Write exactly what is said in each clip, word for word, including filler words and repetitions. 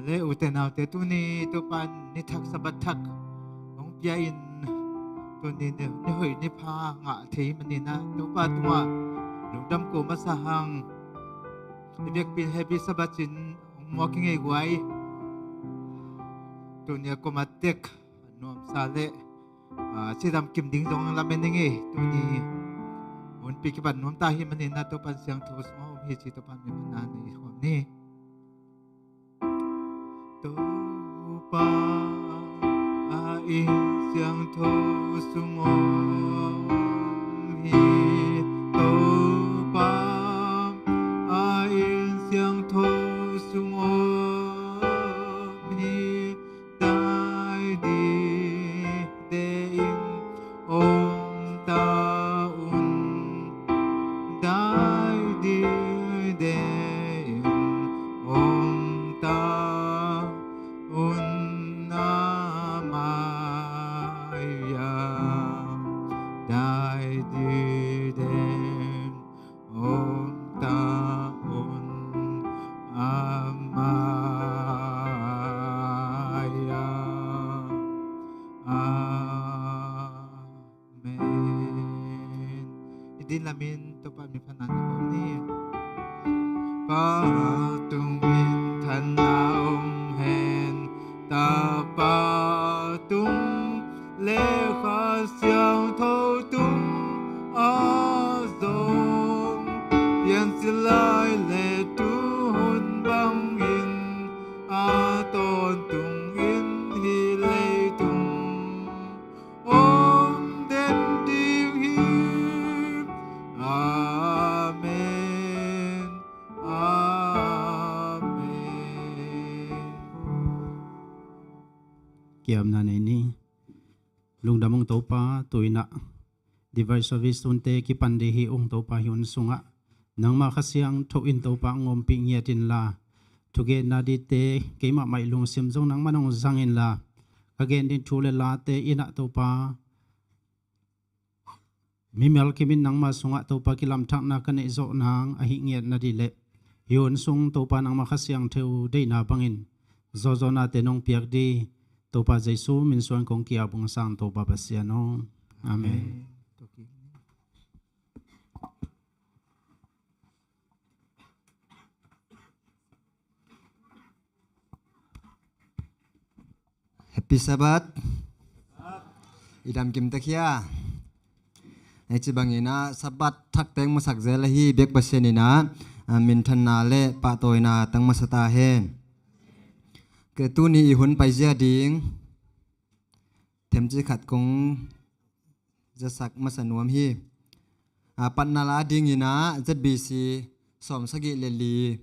Le ute naute, tuni Topa in ni thak, Sabbath thak hong pia in, tuni ni, ni hoih ni pha ngah thei manin ah Topa tungah lungdam ko masa hang. I biakpi in Happy Sabbath ci-in hong muak i ngei guai. Tuni a koma tek a nuamsa le, ah, cidam kim ding zong lamen i ngei. Tuni hunpi kibat nuam ta hi manin ah Topa in siangtho sungah om hi ci Topa in minthanna nei khawm ni. Topa a inn siangtho sung om hi. Topa a inn siangtho sung om hi. Dai di dein om ta un. Dai di dein om ta un a mai-a. Dai di dein om ta un a mai-a. Amen. I din lamin Topa minthanna nei khawm ni. Pa tung minthanna om hen. Tapa tung le Kha Siangtho tung a zong, piancil lai le tuhun bangin a tawntung in hih leitung om den ding hi. Amen. Amen. Kiamna nei ni. Lungdam ung Topa, tu-in ah Divine Service tunte kipan ding hi ung Topa, hih hun sungah nangmah Kha Siangtho in Topa hong ompih ngiat inla, thugenna dingte keimah mah lungsim zong nangmah hong zang inla, ka gen ding thu le late in ah Topa, mimal kim in nangmah sungah Topa kilamthakna ka neih zawh nang ahih ngiat nading le, hih hun sung Topa nangmah Kha Siangtho deihna bangin zawhzawhnate nong piak ding Topa Jesu min suang kong ki-ap ung, sang Topa Pasian aw. Amen. Amen. Happy Sabbath. I dam kim ta khia. Hei ci bangin ah Sabbath thak teng masak zel ahi biak Pasian in ah, ah, minthanna le pahtawina tang masa ta hen. Kei tuni i hun paizia ding themci khat kong zasak masa nuam hi. A, patna la dingin ah Z B C sawmsagih le li,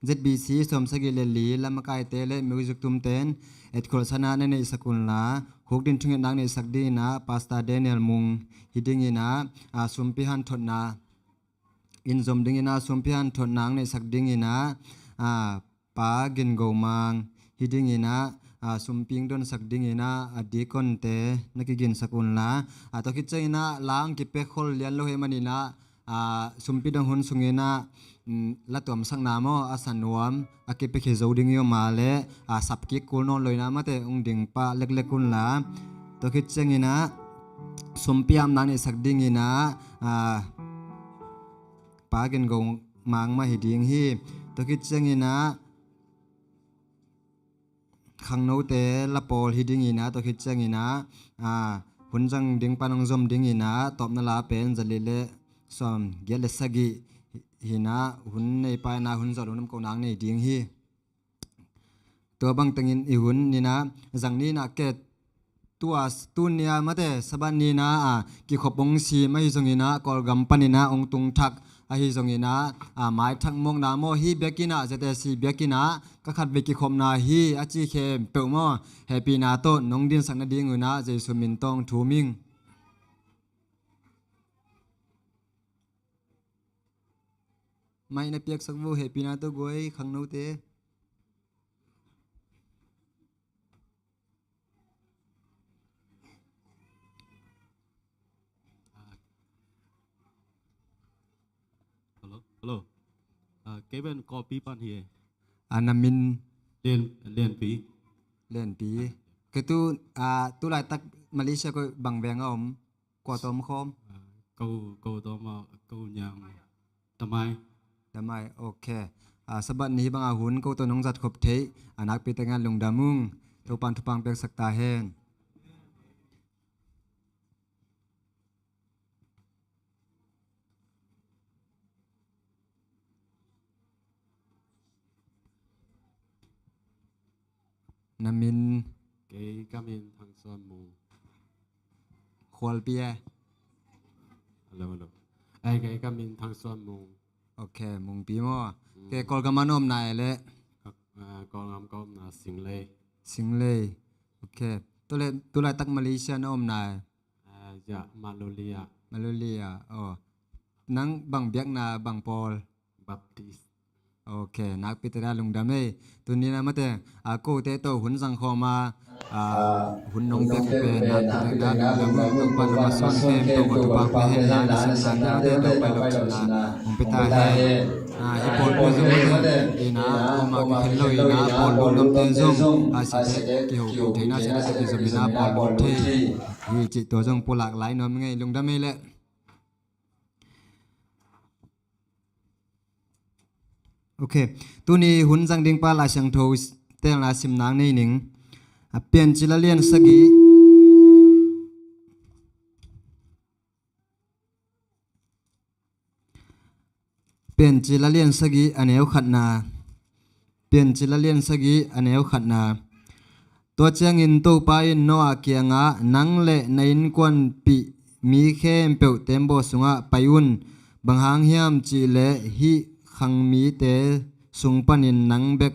Z B C sawmsagih le li lamakaite le music tumten etkholhsakna na neihsak unla, khukdin thungetna neihsak dingin ah Pastor Daniel Mung hi dingin ah, a, sumpi hanthotna, inn zom dingin ah sumpi hanthotna neihsak dingin ah, a, Pa Gin Go Mang hi dingin ah, a, sumpi hong donsak dingin ah, a, deaconte na kiginsak unla. A, tua khit ciangin ah la hong kipia khol lian lo hi manin ah, a, sumpi dong hun sungin ah, mm, la tuamsakna maw, a sa nuam a kipia khia zo ding hi om a leh, a, sap kik kul nawn lo in ah mate hong ding pah leklek unla. Tua khit ciangin ah sumpi apna neihsak dingin ah, a, Pa Gin Go Mang mah hi ding hi. Tua khit ciangin ah khangnote la pawl hi dingin ah, tua khit ciangin ah, a, hun zang ding pan hong zom dingin ah, tawpna la pen zali le sawm giat le sagih hi-in ah, hun nei pa in ah hun zawh lo namkohna nei ding hi. Tua bang tengin i hun ni-in ah, zang ni-in ah ke tua s-, tuni-a mate Sabbath ni-in ah, a, kikhop hong sim ahi zongin ah, Kawlgam panin ah hong tung thak ahi zongin ah, a, maithak mawkna maw, hih biakinn ah, Z S C biakinn ah ka khatvei kikhopna hi a ci khempeuh maw, hehpihna tawh nong dinsak nadingun ah Jesu min tawh thum ing. Mic na piaksak vo, hehpihna tawh guai, khangnote. Hello, hello. Ah, kei pen Kawlpi pan hi e. A, na min? Lian, Lianpi. Lianpi. Kei tu, ah, tu laitak Malaysia ko bang veng a om? Kua tawh om khawm? Ah, ko, ko tawh om a, ko nyam. Tamai. Tamai, ok. Ah, Sabbath ni hih banga hun ko tawh nong zat khop theih a nakpi takin lungdam ung. Topan thupha piaksak ta hen. Na min? Kei ka min Thang Suan Mung. Khualpi e? Hello, hello. Ai, kei ka min Thang Suan Mung. Ok, Mungpi maw? Mm. Kei Kawlgam a na omna e le? Ka, ah, Kawlgam ka omna Singlei. Singlei. Ok. Tu le, tu laitak Malaysia na omna e? Ah, ya, Malulia. Malulia, oh. Nang bang biakna bang pawl? Baptist. Ok, nakpi takin lungdam ei. Tuni na mate, ah, kote tawh hun zang khawm a, ah, hun nong piak pen nakpi takin lungdam ei. Topa lungdam suan khempeuh ko Topa pia hen la, na sin na te Topa lop cina hong pia ta hen. Ah, i pawl pia zong mate, i na, koma kikhen lo i na, pawl lungdam te zong, ah, site kiho theihna site kizom i na, pawl lungdam thei. Hi cih tua zong pulak lai nuam ngei, lungdam ei le. Ok. Tuni hun zang ding pa Lai Siangtho telna simna nei ning. A Piancil a lian sagih. Piancil a lian sagih a neu khatna. Piancil a lian sagih a neu khatna. Tua ciangin Topa in Noah kiangah, "Nang le na innkuanpih mi khempeuh teembaw sungah pai un. Bang hang hiam cihleh hih khang mite sung panin nang bek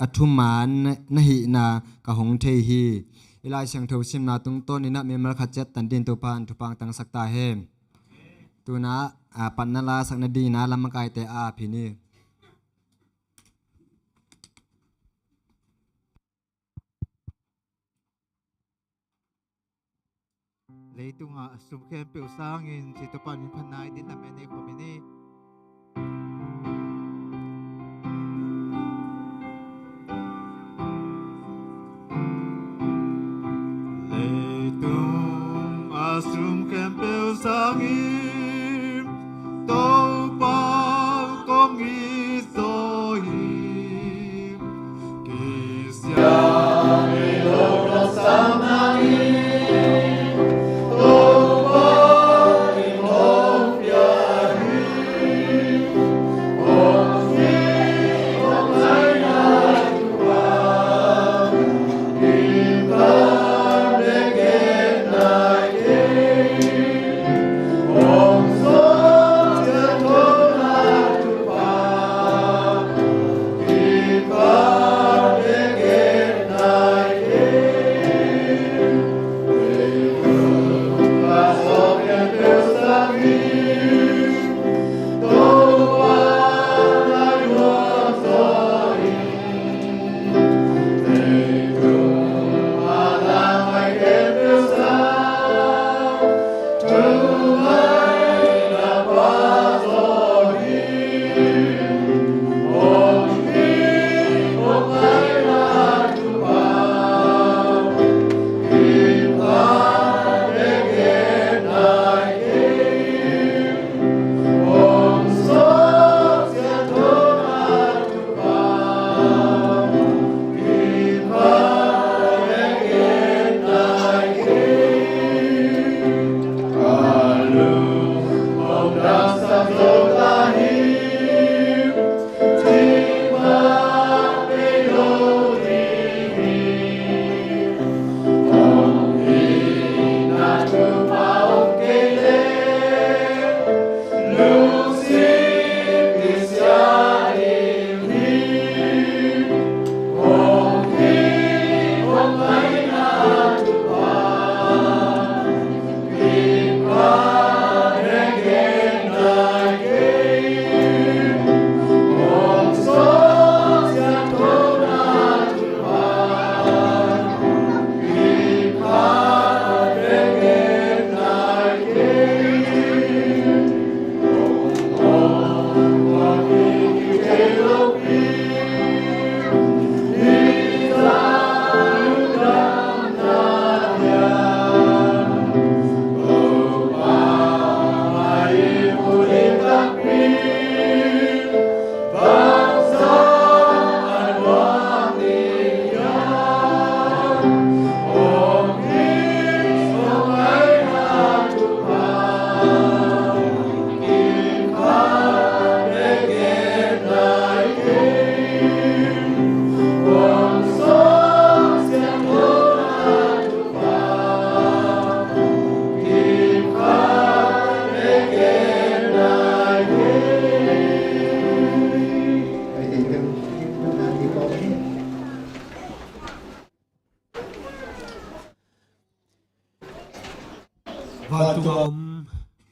a thuman na, na hihna ka hong thei hi." I Lai Siangtho simna tungtawnin ah mimal khat ciat tan dingin Topa in thupha tangsak ta hen. Tuna, a, patna lasak nadingin ah lamakaite a ap hi ni. Leitungah a sum khempeuh sangin ci Topa min phatna i din lam en ei khawm hi ni. Leitung a sum khempeuh sangin Topa kong it zaw hi.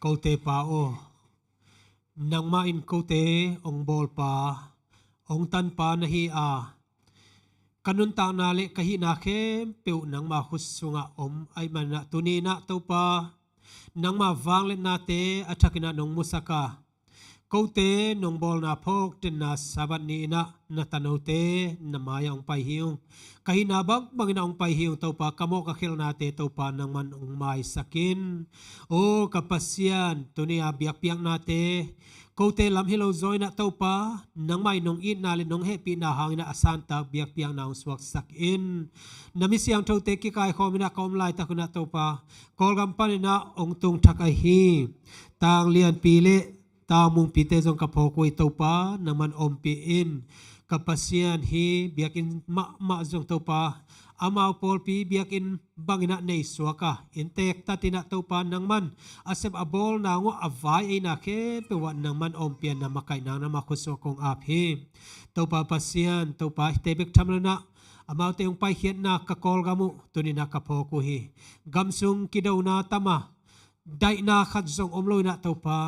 Kote Pa aw, nangmah in kote hong bawlpa, hong tanpa na hi a, ka nuntakna le ka hihna khempeuh nangma khut sungah om ahih manin ah tuni-in ah Topa, nangma vangliatnate a thakin ah nong musak a, kote nong bawlna phawk denna Sabbath ni-in ah na tanote na mai-ah hong pai hi ung. Ka hihna bangbangin ah hong pai hi ung Topa, ka mawh ka khelhnate Topa nangman hong maisak in. Aw ka Pasian, tuni-a biakpiaknate kote lam hi lo zaw-in ah Topa, nangmah in nong itna le nong hehpihna hangin ah a santak biakpiakna hong suaksak in. Na mi siangthote kikaikhawmin ah ka om laitak un ah Topa, Kawlgam panin ah hong tung thak ahi Tang Lianpi le Tang Mungpite zong ka phawk uh hi Topa, nangman ompih in. Ka Pasian, hih biakinn mahmah zong Topa, amau pawlpi biakinn bangin ah nei suak a, innteektatin ah Topa nangman a sep a bawl nang uh a vai eina khempeuh ah nangman ompih a, na makaih nang nangma khut sungah kong ap hi. Topa Pasian, Topa hihte bek tham loin ah amaute hong paikhiatna ka Kawlgam uh tuni-in ah ka phawk uh hi. Gam sung kidona tam a, daihna khat zong om loin ah Topa,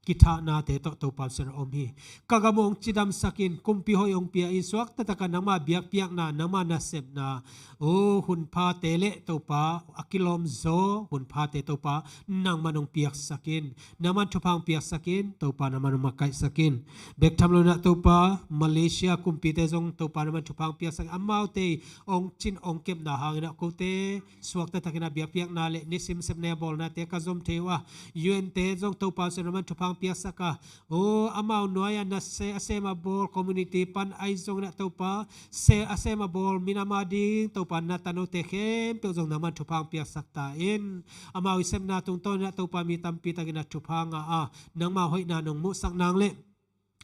kithahnate tawh Topa Pasian a om hi. Ka gam uh hong cidamsak in, kumpi hoih hong pia in, suakta takin nangma biakpiakna, nangma nasepna, aw hun phate le Topa a kilawm zaw hun phate Topa nangman hong piaksak in. Nangman thupha hong piaksak in, Topa nangman hong makaihsak in. Bek tham loin ah Topa, Malaysia kumpite zong Topa nangman thupha hong piaksak in. Amaute hong cin hong kepna hangin ah kote suakta takin ah biakpiakna le nisim sepna bawlnate ka zom thei uh a, U N te zong Topa Pasian nangman thupha hong piaksak a, aw amau nuai-a na se a sem a bawl community pan ahi zongin ah Topa, se a sem a bawl minam ading Topa na tanote khempeuh zong nangman thupha hong piaksak ta in. Amau i sepna tungtawnin ah Topa mi tampi takin ah thupha ngah a, nangma hoihna nong muhsak nang le,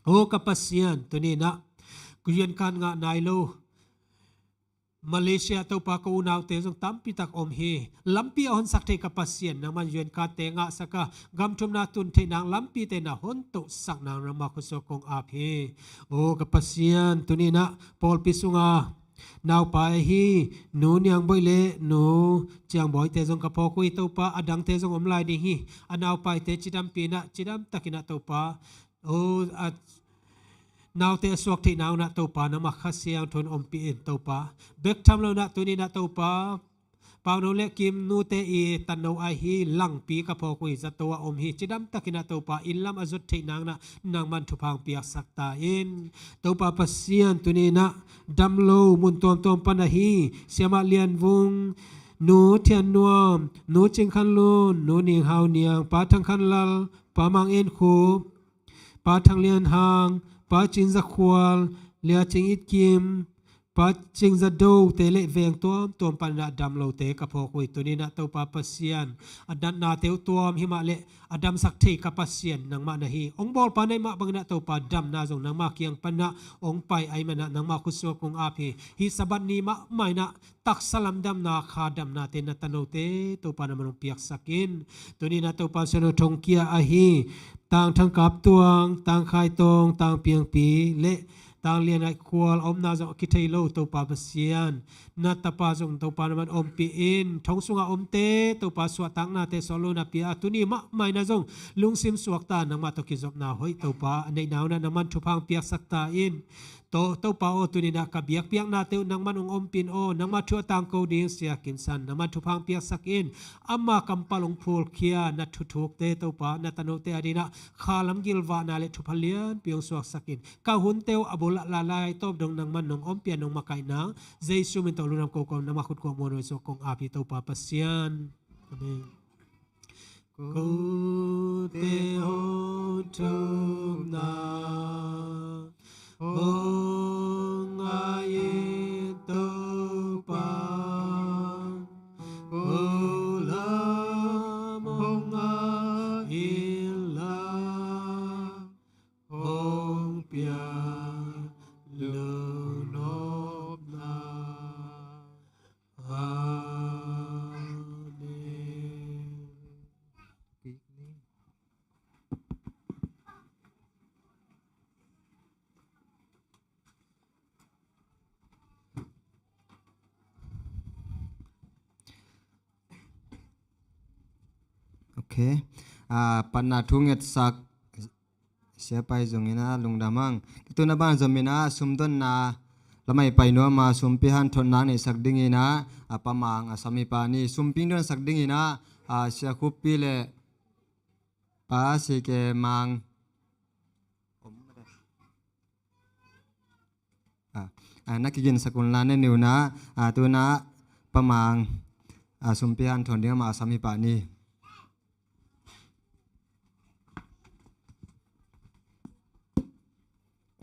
aw ka Pasian, tuni-in ah U N card ngah nai lo Malaysia Topa, ko unaute zong tampi tak om hi. Lampi a honsak thei ka Pasian, nangman U N card te ngahsak a, gam thumna tun theih nang lampite na hontohsak nang nangma khut sungah kong ap hi. Aw ka Pasian, tuni-in ah pawlpi sunga naupai ahi Nu Niang Bawi le Nu Ciang Bawite zong ka phawk uh hi Topa, a dangte zong om lai ding hi. A naupaite cidampi-in ah cidam takin ah Topa, aw a naute a suak theih nang un ah Topa nangma Kha Siangtho in ompih in Topa. Bek tham loin ah tuni-in ah Topa, Pau No le Kim Nute i tano ahi Langpi ka phawk uh hi, zato ah om hi. Cidam takin ah Topa, inn lam a zot theih nang un ah nangman thupha hong piaksak ta in. Topa Pasian, tuni-in ah dam lo mun tuamtuam pan ahi Siamah Lian Vung, Nu Thian Nuam, Nu Cing Khan Lun, Nu Ning Hau Niang, Pa Thang Khan Lal, Pa Mang En Khup, Pa Thang Lian Hang, Pa Cing Za Khual, Lia Cing It Kim, Pa Cing Za Do te le veng tuamtuam panin ah dam lote ka phawk uh hi. Tuni-in ah Topa Pasian, a datnate uh tuam hi mah le, a damsak thei ka Pasian nangmah na hi. Hong bawlpa na hih mah bangin ah Topa, damna zong nangma kiang panin ah hong pai ahih manin ah nangma khut sungah kong ap hi. Hih Sabbath ni mahmah in ah taksa lam damna, kha damnate na tanote Topa nangman hong piaksak in. Tuni-in ah Topa Pasian aw, thongkia ahi Tang Thang Kap Tuang, Tang Khai Tawng, Tang Piang Pi le Tang Lian Ngai Khual a omna zong a kithei lo Topa Pasian, na tapa zong Topa nangman ompih in. Thong sungah omte Topa suahtaknate sawt lo-in ah pia a, tuni mahmah in ah zong lungsim suakta nangmah tawh kizopna hoih Topa a neih nang un ah nangman thupha hong piaksak ta in. To, Topa aw, tuni-in ah ka biakpiaknate uh nangman hong ompih in aw, nangma thu a tangko ding Sia Kim San nangman thupha hong piaksak in. Ama kampal hong phulkhia na thuthukte Topa, na tanote adingin ah kha lam gilvahna le thupha lianpi hong suaksak in. Ka hunte uh a bul ah la lai tawp dong nangman nong ompih a, nong makaih nang, Jesu min tawh lungdam ko kawm, nangma khut kuak muanhuai sungah kong ap hi Topa Pasian. Amen. Kote hong thumna hong ngah in Topa, ko lam hong ngah in la, hong piak lungnopna. Amen. Ok. ah, patna thu ngetsak Sia Pai Zung in ah lungdam hang. Tuna ban zom in ah sumdonna lamah i pai nuam a, sumpi hanthotna neihsak dingin ah, ah, Pa Mang a sam hi pa ni. Sumpi hong donsak dingin ah, ah, Sia Khup Pi le Pa Si Ke Mang, ah, ah, na kiginsak un la, ne ni un ah, ah, tuna Pa Mang, ah, sumpi hanthot ding amah a sam hi pa ni.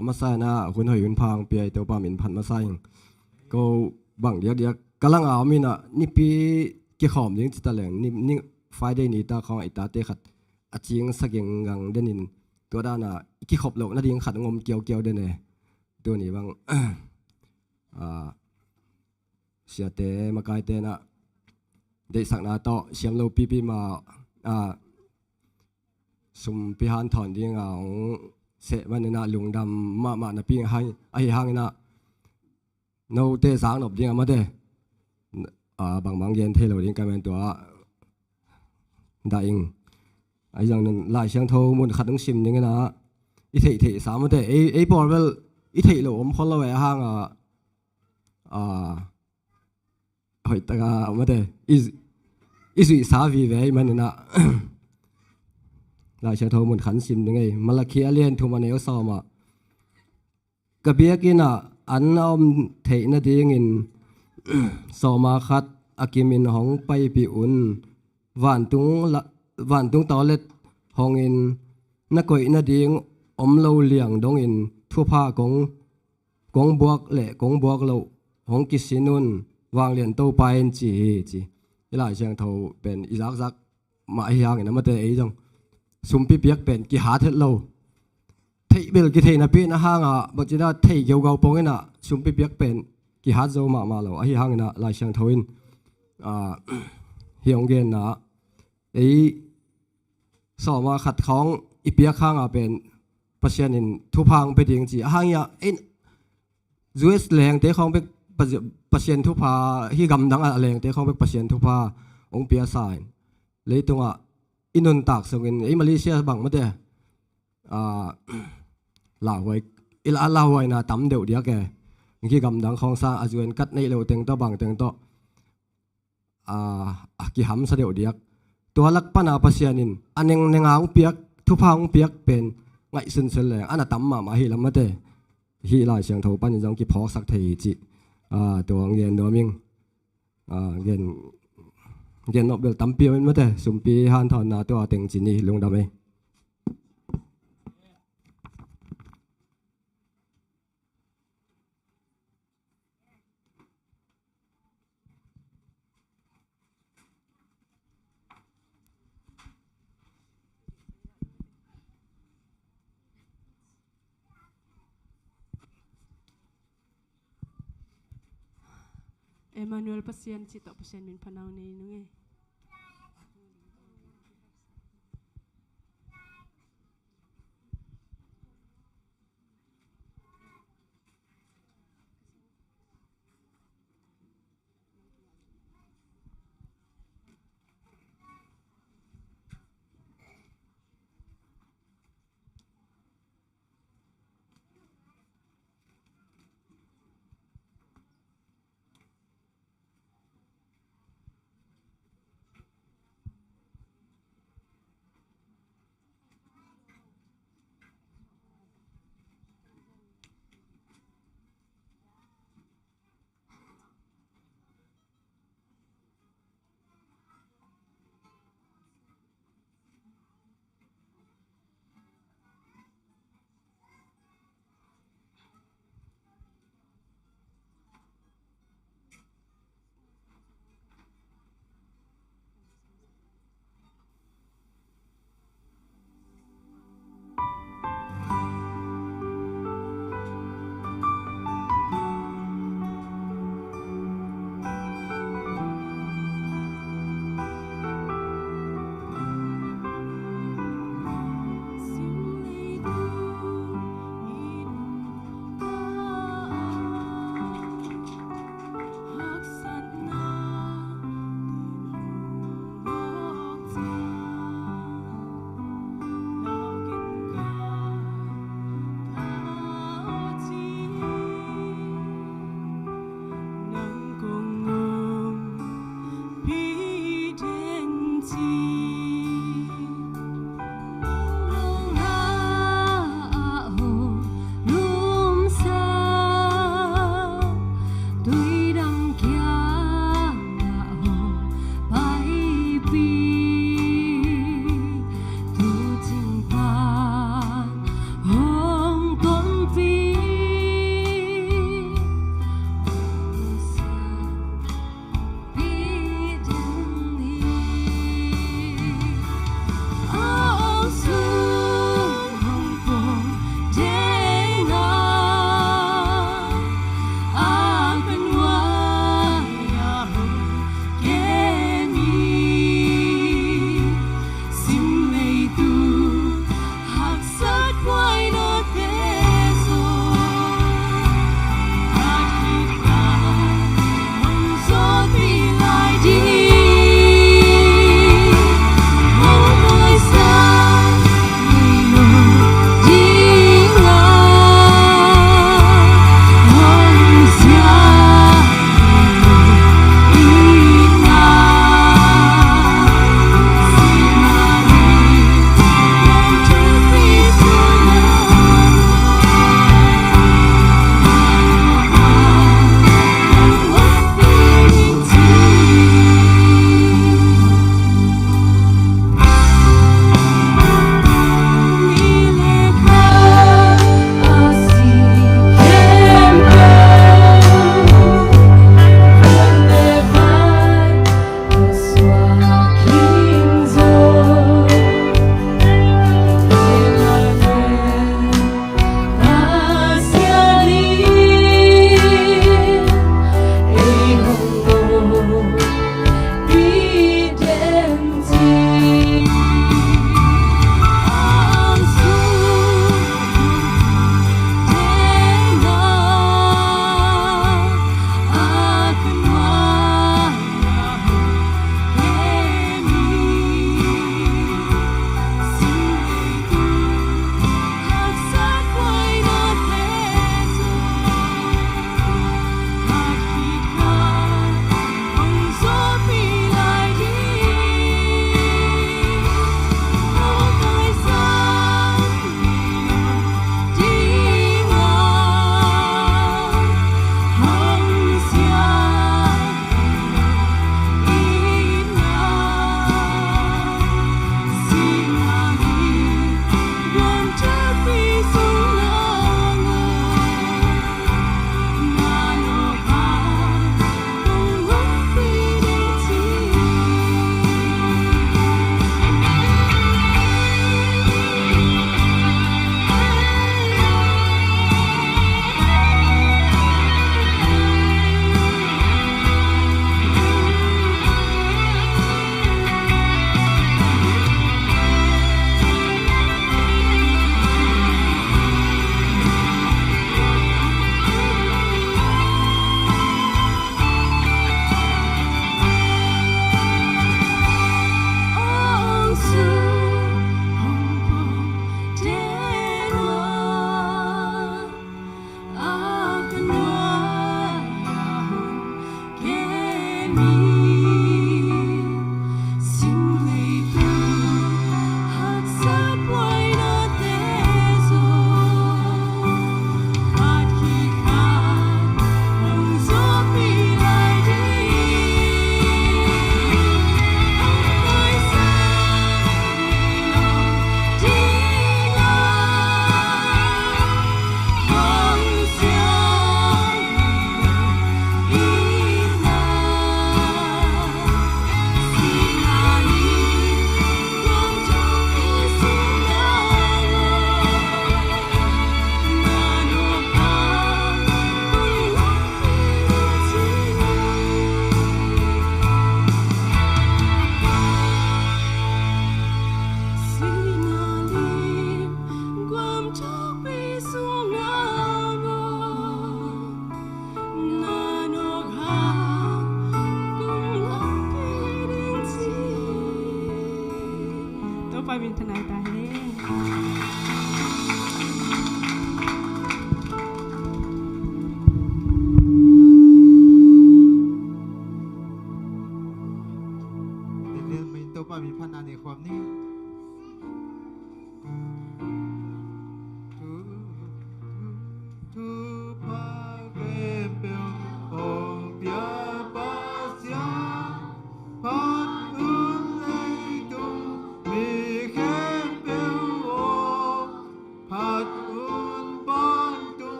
A masa in ah hun hoih hun pha hong pia i Topa min phat masa ing. Ko bang diakdiak ka langah om in ah, nipi kikhawm ding ci ta leng, ni, ni Friday ni ta khawng a i tate khat a cingsa genggang den in, tua dan a i kikhop loh nading khat hong om kiaukiau den e. Tuni bang, ah, siate makaite in ah deihsakna tawh siam lo pipi mah, ah, sumpi hanthawn ding a hong seh man in ah lungdam mahmah napi hang, ahi hangin ah note zaknop ding a mate, ah, bangbang gen thei lo ding ka men tua dah ing. Ahi zongin Lai Siangtho mun khat hong sim ding in ah, i theihtheihsa mate, ei, ei pawl bel i theih lo om khol lo e, a hang a, ah, hoih taka mate, i, i zuihsa vive ahih man in ah, Lai Siangtho mun khat sim ding ei. Malakhi a lian thum a neu sawm ah, ka biakinn ah an a om theih nadingin sawma khat a kimin hong paipih un. Vantung la, vantung tawlet hongin na koih nading om lo liang dongin thupha kong, kong buak le kong buak loh hong kisin un, Vanglian Topa in ci hi, ci. I Lai Siangtho pen i zakzak mah ahi hangin a mate, ei zong sumpi piak pen kihat het lo. Theih bel kitheih napi in a hang a, bangci na theih geugau pong in ah sumpi piak pen kihat zo mahmah lo. Ahi hangin ah Lai Siangtho in, ah, hih hong genna, ei sawma khat khawng i piak hang a pen Pasian in thupha hong pia ding ci. A hang i ah, ei U S lengte khawng bek Pasi-, Pasian thupha, hih gamdang a lengte khawng bek Pasian thupha hong pia sa in, leitungah i nuntak sungin, ei Malaysia bang mate, ah, lauhuai, i la, lauhuaina tam deuh diak e. Hih gamdang khawng sang a U N card neih lo teng tawh, bang teng tawh, ah, a kihamsa deuh diak. Tua lak pan a Pasian in a nengneng a hong piak, thupha hong piak pen ngaihsun zel leng a na tam mahmah hi lam mate. Hih Lai Siangtho panin zong kiphawksak thei hi cih, ah, tua hong gen nuam ing. Ah, gen, gen nop bel tampi om in mate, sumpi hanthawnna tua teng ci ni, lungdam ei. Emmanuel Pasian cih tawh Pasian min phanau nei nung ei.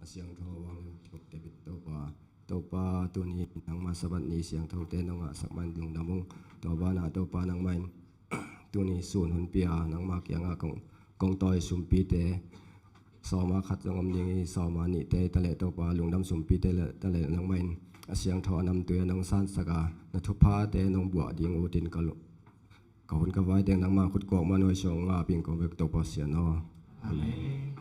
Siangtho a vang David Topa, Topa, tuni nangma Sabbath ni siangthote nong ngahsak man lungdam ung. Tua banah Topa nangmah in tuni sun hun pia nangma kiangah kong, kong tawi sumpite sawma khat zong om ding hi, sawma nihte hi taleh Topa lungdam sumpite hi taleh nangmah in a siangtho a namtui a nong sansak a, na thuphate nong buah ding utin ka lu-, ka hun ka vai teng nangma khut kawk man uh hi sawng ngap ing ko vek Topa Sian aw. Amen.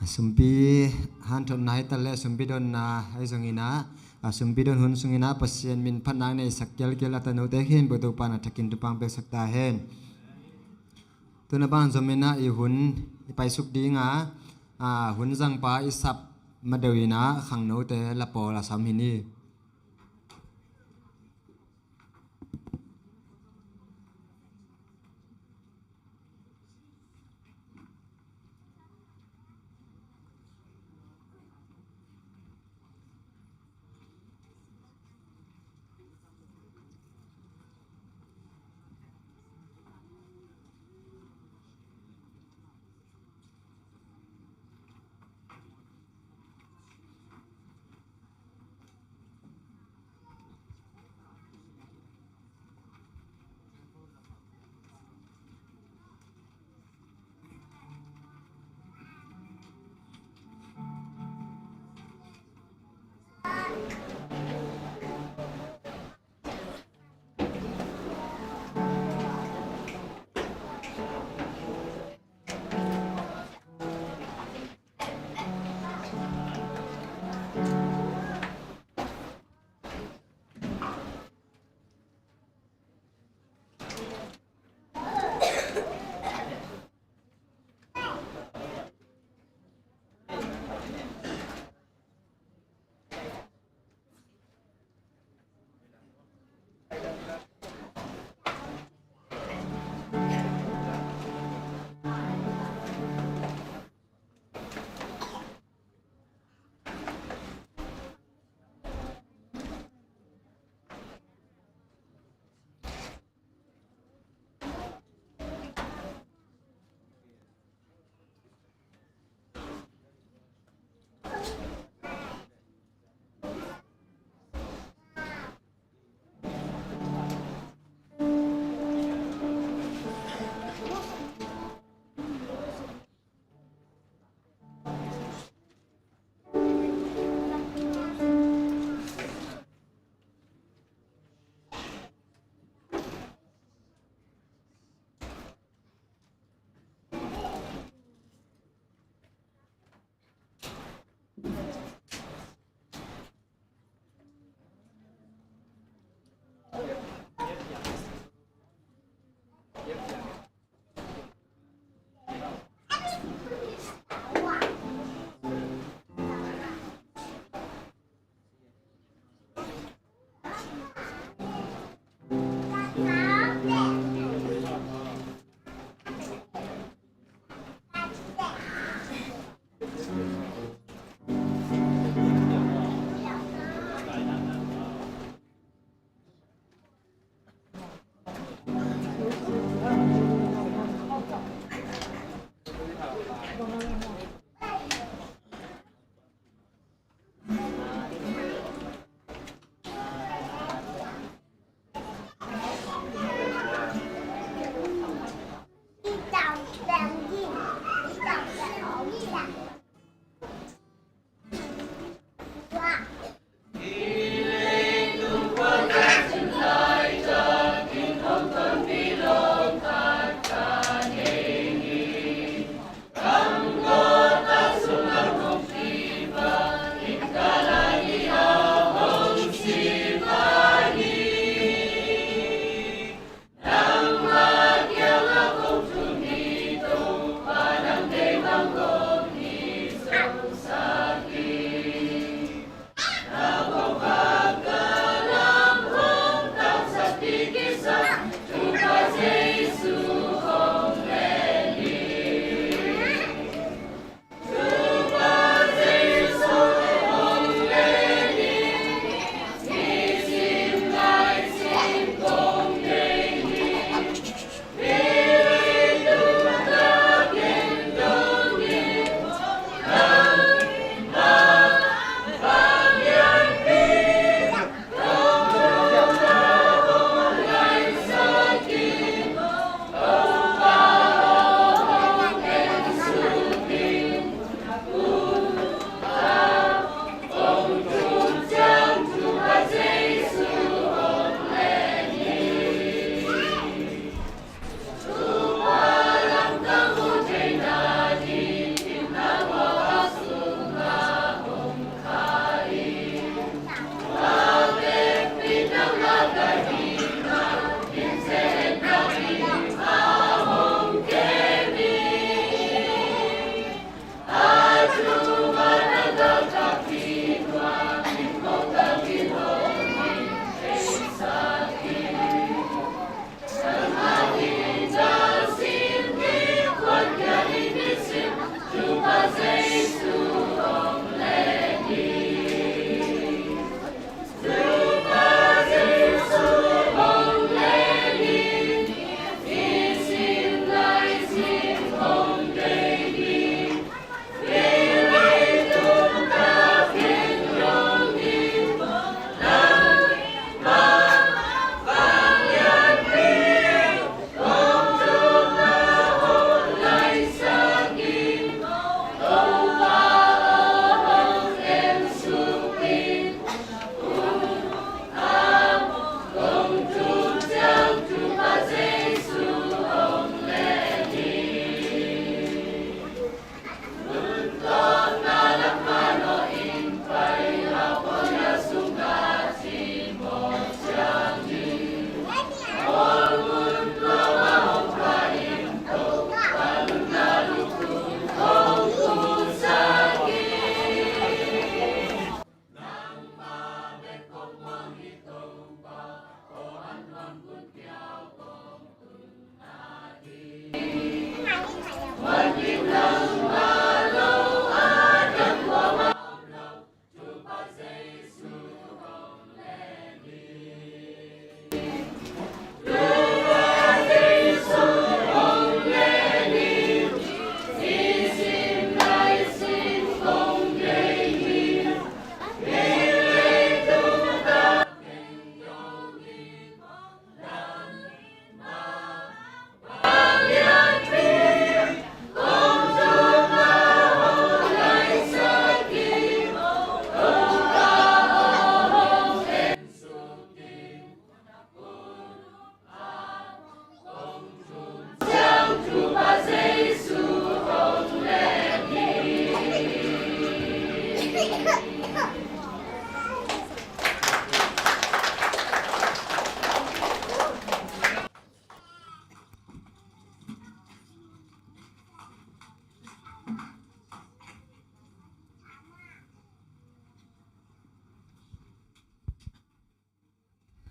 A sumpi hanthotna hi taleh a sumpi donna ahi zongin ah, a sumpi don hun sungin ah Pasian min phatna neisak kialkial a tanote khin bawk Topa na thakin thupha peksak ta hen. Tuna bang zomin ah i hun i paisuk ding a, a, hun zangpa i sap madeuh in ah khangnote lapawl a sam hi ni.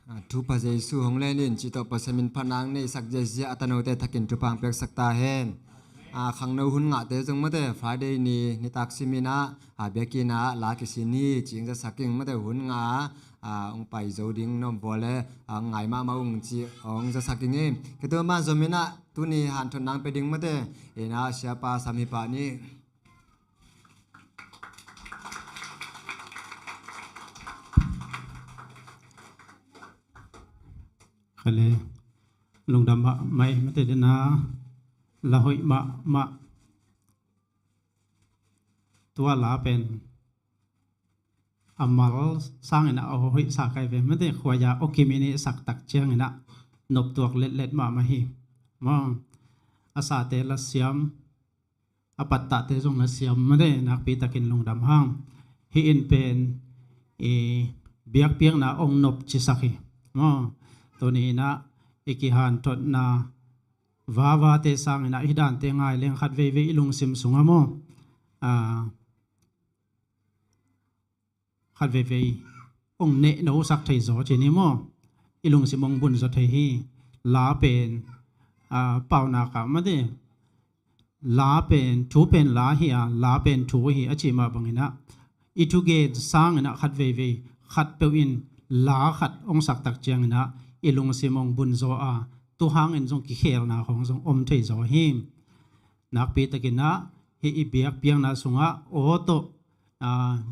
A, Topa Jesu hong len in cih tawh Pasian min phatna hong neihsak ziahziah a tanote thakin thupha hong piaksak ta hen. A, khangno hun ngahte zong mate Friday ni nitak simin ah, a, biakinn ah la kisin hi cih hong zasak ing mate hun ngah a, a, hong pai zo ding na om vua le, a, ngai mahmah ung cih hong zasak ing hi. Kei tua mah zomin ah tuni hanthotna hong pia ding mate ina siapa Sam hi pah ni. Khale lungdam mahmah ei mate dena la hoih mahmah. Tua la pen a mal sangin ah a hoihsa kai ve mate khuaia okim in i sak tak ciangin ah noptuak letlet mahmah hi. Maw a sate la siam a pattahte zong na siam mate nakpi takin lungdam hang. Hih in pen i biakpiakna ong nop cisak hi. Maw tuni inah i kihanthotna vavate sanginah hih dante ngai leng khat veivei i lungsim sungah maw, a, khat veivei ong nehnosak thei zaw ci ni maw? I lungsim ong bunzaw thei hi. La pen, a, paunak ah mate la pen thu pen la hi a, la pen thu hi a cih mah banginah i thugen sanginah khat veivei khat peuh in la khat ong sak tak cianginah i lungsim ong bunzaw a, tu hangin zong kikhelna khawng zong om thei zaw hi. Nakpi takinah hih i biakpiakna sungah aw tawh, a,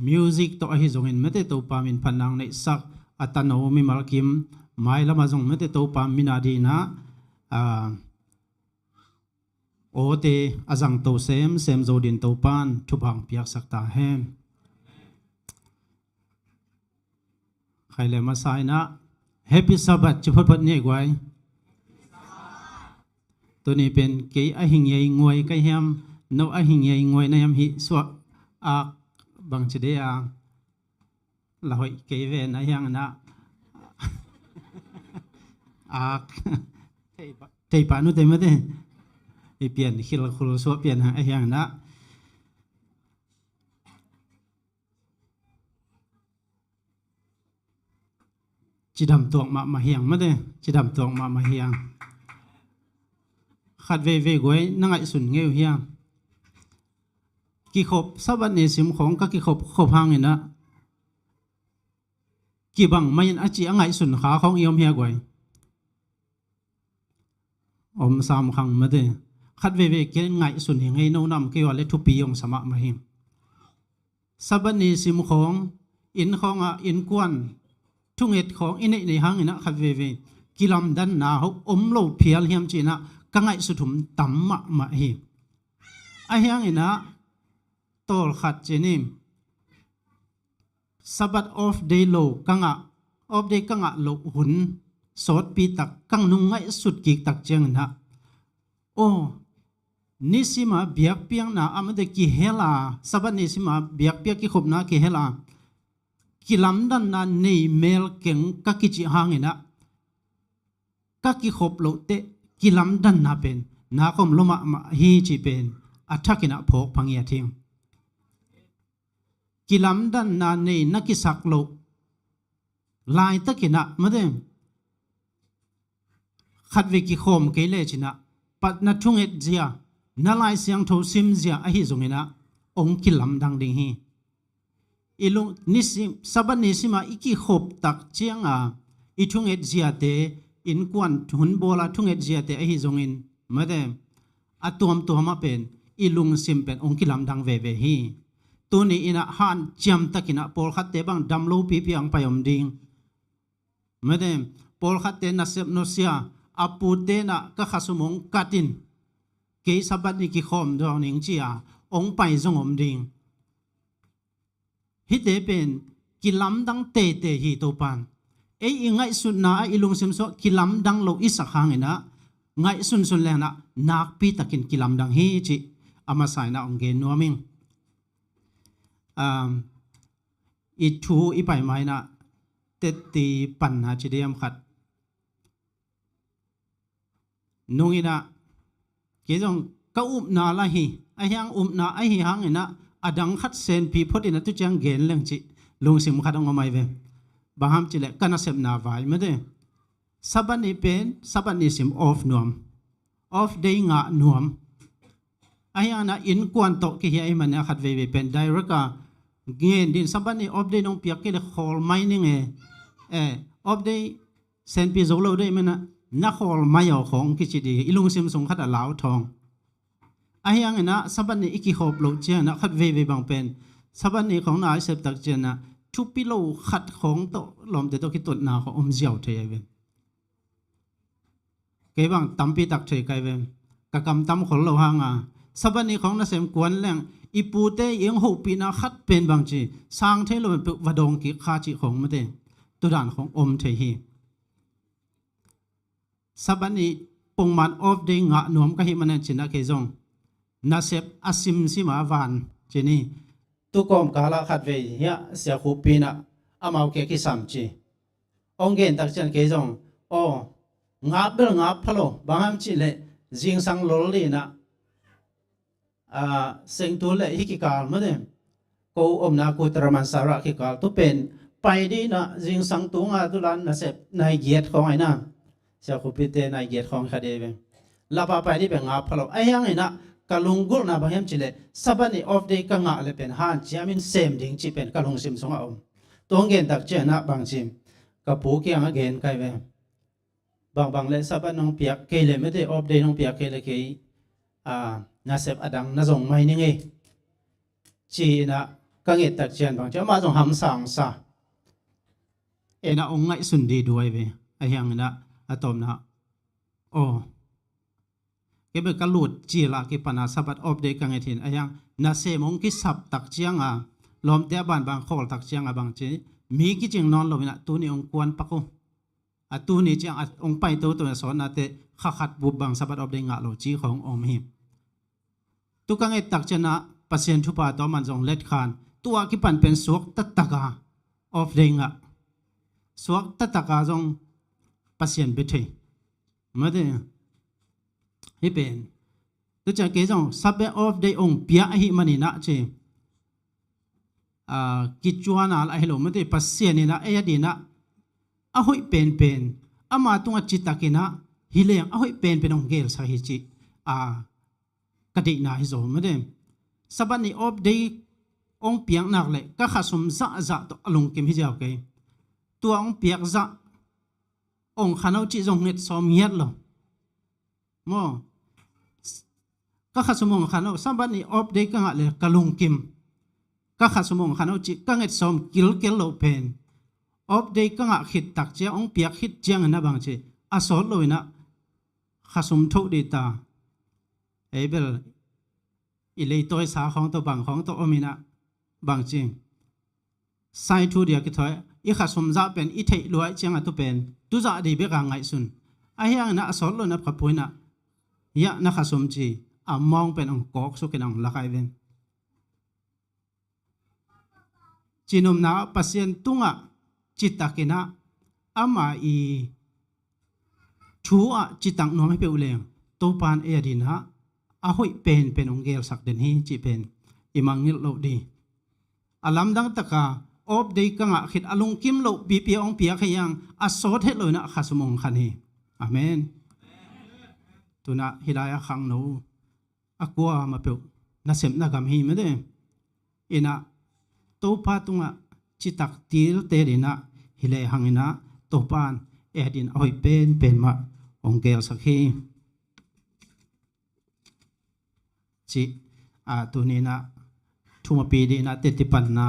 music tawh ahi zongin mate Topa min phatna hong neihsak a tano mimal kim mailamah zong mate Topa min a dinah, a, awte a zangto semsem zo din Topan thupha hong piaksak ta hen. Khaile masa inah Happy Sabbath ci photphot ni guai. Tuni pen kei a hing yei nguai ka hiam, no a hing yei nguai na hiam hih suah ak bangci de a la hoih kei ven a hiang inah ak thei pa nu te mate i pian khilkhul suah pian a hiang inah cidam tuak mahmah hiang mate, cidam tuak mahmah hiang. Khat veivei guai na ngaihsun ngei uh hiang. Kikhop Sabbath ni sim khawng ka kikhop khop hanginah kibang mah in a ci a ngaihsun kha khawng i om hia guai? Om sam khang mate. Khat veivei kei ngaihsun hi ngei no nam kei ua le thupi ong sa mahmah hi. Sabbath ni sim khawng inn khawngah innkuan thunget khawng i neih nei hanginah khat veivei kilamdanna ho om lo phial hiam cinah ka ngaihsut hum tam mahmah hi. A hianginah tawlkhat cin hi. Sabbath off day lo ka ngah, off day ka ngah loh hun sawtpi tak kang nung ngaihsut kik tak cianginah aw nisima biakpiakna a mate kihel a, Sabbath nisima biakpiak kikhopna kihel a kilamdanna nei mel keng ka kicih hanginah ka kikhop lohteh kilamdanna pen nak om lo mahmah hi cih pen a thakinah phawk phangiat hi. Kilamdanna nei na kisak loh laitakinah mate khat vei kikhawm kei lecinah patna thunget zia na Lai Siangtho sim zia ahi zonginah ong kilamdang ding hi. I lung nisim Sabbath nisima i kikhop tak cianga i thunget ziate innkuan hun bawla thunget ziate ahi zongin mate a tuamtuamah pen i lungsim pen ong kilamdang veve hi. Tuni inah hanciam takinah pawlkhatte bang dam lopipi ang pai om ding. Mate pawlkhatte nasep nusia a pute inah ka khasum ong katin kei Sabbath ni kikhawm daw ning cia ong pai zong om ding. Hihte pen kilamdang teitei hi Topan. Ei i ngaihsutna ah i lungsim suah kilamdang lo i sak hanginah ngaihsunsun lenah nakpi takin kilamdang hi cih a masa inah ong gen nuam ing. Um, i thu i pai mainah tetti panna ci diam khat nunginah kei zong ka upna la hi a hiang upna ahi hanginah a dang khat senpi photinah tu ciang gen leng cih lungsim khat ong om ai ve. Bang hang hiam cih leh ka nasepna vai mate. Sabbath ni pen, Sabbath ni sim off nuam. Off day ngah nuam. Ahi hangin ah innkuan tawh kihia ahih manin ah khat veivei pen direct a ngen ding, Sabbath ni off day nong piak kei leh khawl mai ning e. Eh, off day senpi zo lo ding ahih manin ah na khawl mai aw khawng kici ding hi, i lungsim sung khat a lau thawng. Ahi hangin ah Sabbath ni i kikhop loh ciangin ah khat veivei bang pen Sabbath ni khawng na i sep tak ciangin ah thupi lo khat khawng tawh lawmte tawh kitutna khawng om ziau thei ahi ve. Kei bang tampi tak thei kai ve. Ka kam tam khol lo hang a, Sabbath ni khawng nasem kuan leng i pute i hong hopihna khat pen bang ci sang thei lo pen peuh va dawng kik kha cih khawng mate. Tudan khawng om thei hi. Sabbath ni pongman off day ngah nuam ka hih manin cin ah kei zong nasep a simsim a van cin hi. Tu kawmkal ah khat vei hiah Sia Khup Pi in ah amau kia kisam ci. Hong gen tak ciang kei zong, aw, ngap bel ngap pha lo, bang hang hiam cih leh zingsang lol ding in ah, a, Sengtur le hih kikal mate. Ko omna Kutaraman Sara kikal tu pen pai ding in ah zingsang tung a tu lan nasep nai giat khawng ahi na. Sia Khup Pi te nai giat khawng kha ding ve. Lapa pai ding pen ngap pha lo. Ahi hangin ah ka lunggulhna bang hiam cih leh Sabbath ni off day ka ngah leh pen hanciam in sem ding cih pen ka lungsim sungah om. Tu hong gen tak ciang ah bang ci, ka pu kiangah gen kai ve. Bangbang leh Sabbath nong piak kei leh mate, off day nong piak kei leh kei, a, nasep a dang na zong mai ning e, ci-in ah ka nget tak ciang bang ci, amah zong hamsa sa. En ah hong ngaihsun ding duai ve. Ahi hangin ah a tawpna, aw, kei bel ka lut cil a kipan a Sabbath off day ka nget hi. Ahi hang nasem hong kisap tak ciang a, lawmte a banban khawl tak ciang a bang ci, mi kicing nawn lo in ah tuni hong kuan pak uh. A tuni ciang a hong pai toto in a sawtnate kha khat bup bang Sabbath off day ngah lo ci khawng om hi. Tu ka nget tak ciang ah Pasian thupha tawh amah zong letkhan, tu a kipan pen suak taktak a off day ngah. Suak taktak a zong Pasian bia thei. Mate, hih pen. Tu ciang kei zong Sabbath off day hong pia ahih manin ah ci, a, kicuan a lah hi lo mate, Pasian in ah ei a ding ah a hoih penpen, ama tungah citak in ah hi leng a hoih penpen hong gelsak hi cih, a, ka deihna hi zaw mate. Sabbath ni off day hong piak nak leh ka khasum zahzah tawh a lungkim hi ziau kei. Tua hong piak zah hong khan o cih zong nget sawm ngiat lo. Maw? Ka khasum hong khan o, Sabbath ni off day ka ngah leh ka lungkim. Ka khasum hong khan o cih ka nget sawm kilkel lo pen, off day ka ngah khit tak ciang, hong piak khit ciangin ah bang ci, a sawt lo in ah khasum thoh ding ta. Ei bel i leitawi sa khawng tawh bang khawng tawh om in ah bang ci, sai thu dia kithawi, i khasum zah pen i theih luai ciang a tu pen tu zah ding bek a ngaihsun. Ahi hangin ah a sawt lo in ah pha pui in ah, hiah na khasum ci, a mawng pen hong kawk suk in ah hong lak ahi ven. Cinumna ah Pasian tungah citak in ah ama i thu ah citak nuam hi peuh leng Topa in ei a ding ah a hoih penpen hong gelsak den hi cih pen i mangngilh loh ding. A lamdang tak a off day ka ngah khit a lungkim loh pipi hong piak hi hang, a sawt het lo in ah khasum hong khan hi. Amen. Tu in ah hih lai a khangno a kuamah peuh nasepna gam hi mate. In ah Topa tungah citak tilte ding in ah hi lehang in ah Topa in ei a ding a hoih penpen mah hong gelsak hi. Cih, a, tuni in ah thumapi ding in ah teci panna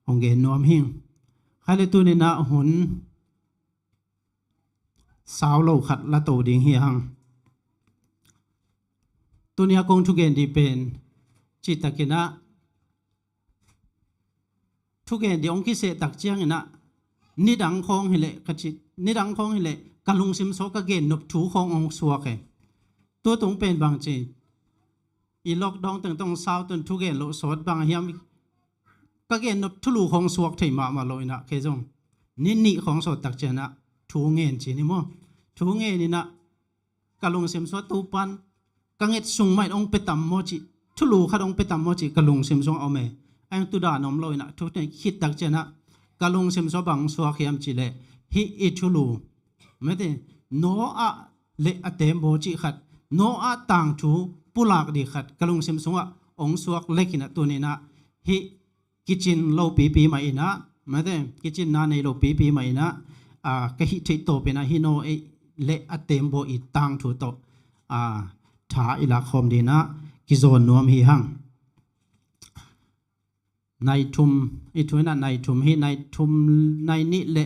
hong gen nuam hing. Khai leh tuni in ah hun sau lo khat la to ding hi hang. Tuni a kong thugen ding pen citak in ah thugen ding hong kiseh tak ciangin ah nidang khawng hi leh ka ci, nidang khawng hi leh ka lungsim sung ka gen nop thu khawng hong suak e. Tu tung pen bang ci, i lockdown tengteng sau tun thugen loh sawt bang hiam, ka gen nop thulu khawng suak thei mahmah lo in ah kei zong ni nih khawng sawt tak ciang ah thu ngen ci ni maw. Thu ngen in ah ka lungsim sung ah Topa in ka nget sung mah in hong pia tam maw cih, thulu khat hong pia tam maw cih ka lungsim sung a om e. A hang tu dan om lo in ah thu ngen khit tak ciang ah ka lungsim sungah bang suak hiam cih leh, hih i thulu, mate, Noah le a tembaw cih khat, Noah tangthu pulak ding khat ka lungsim sungah hong suak lek in ah tuni in ah hih kicin lo pipi mah in ah, mate, kicinna nei lo pipi mah in ah, a, ka hih theih tawpin ah hih Noah le a tembaw i tangthu tawh, a, tha i lak khawm ding in ah kizawn nuam hi hang. Nai thum, i thu in ah nai thum hi, nai thum, nai nih le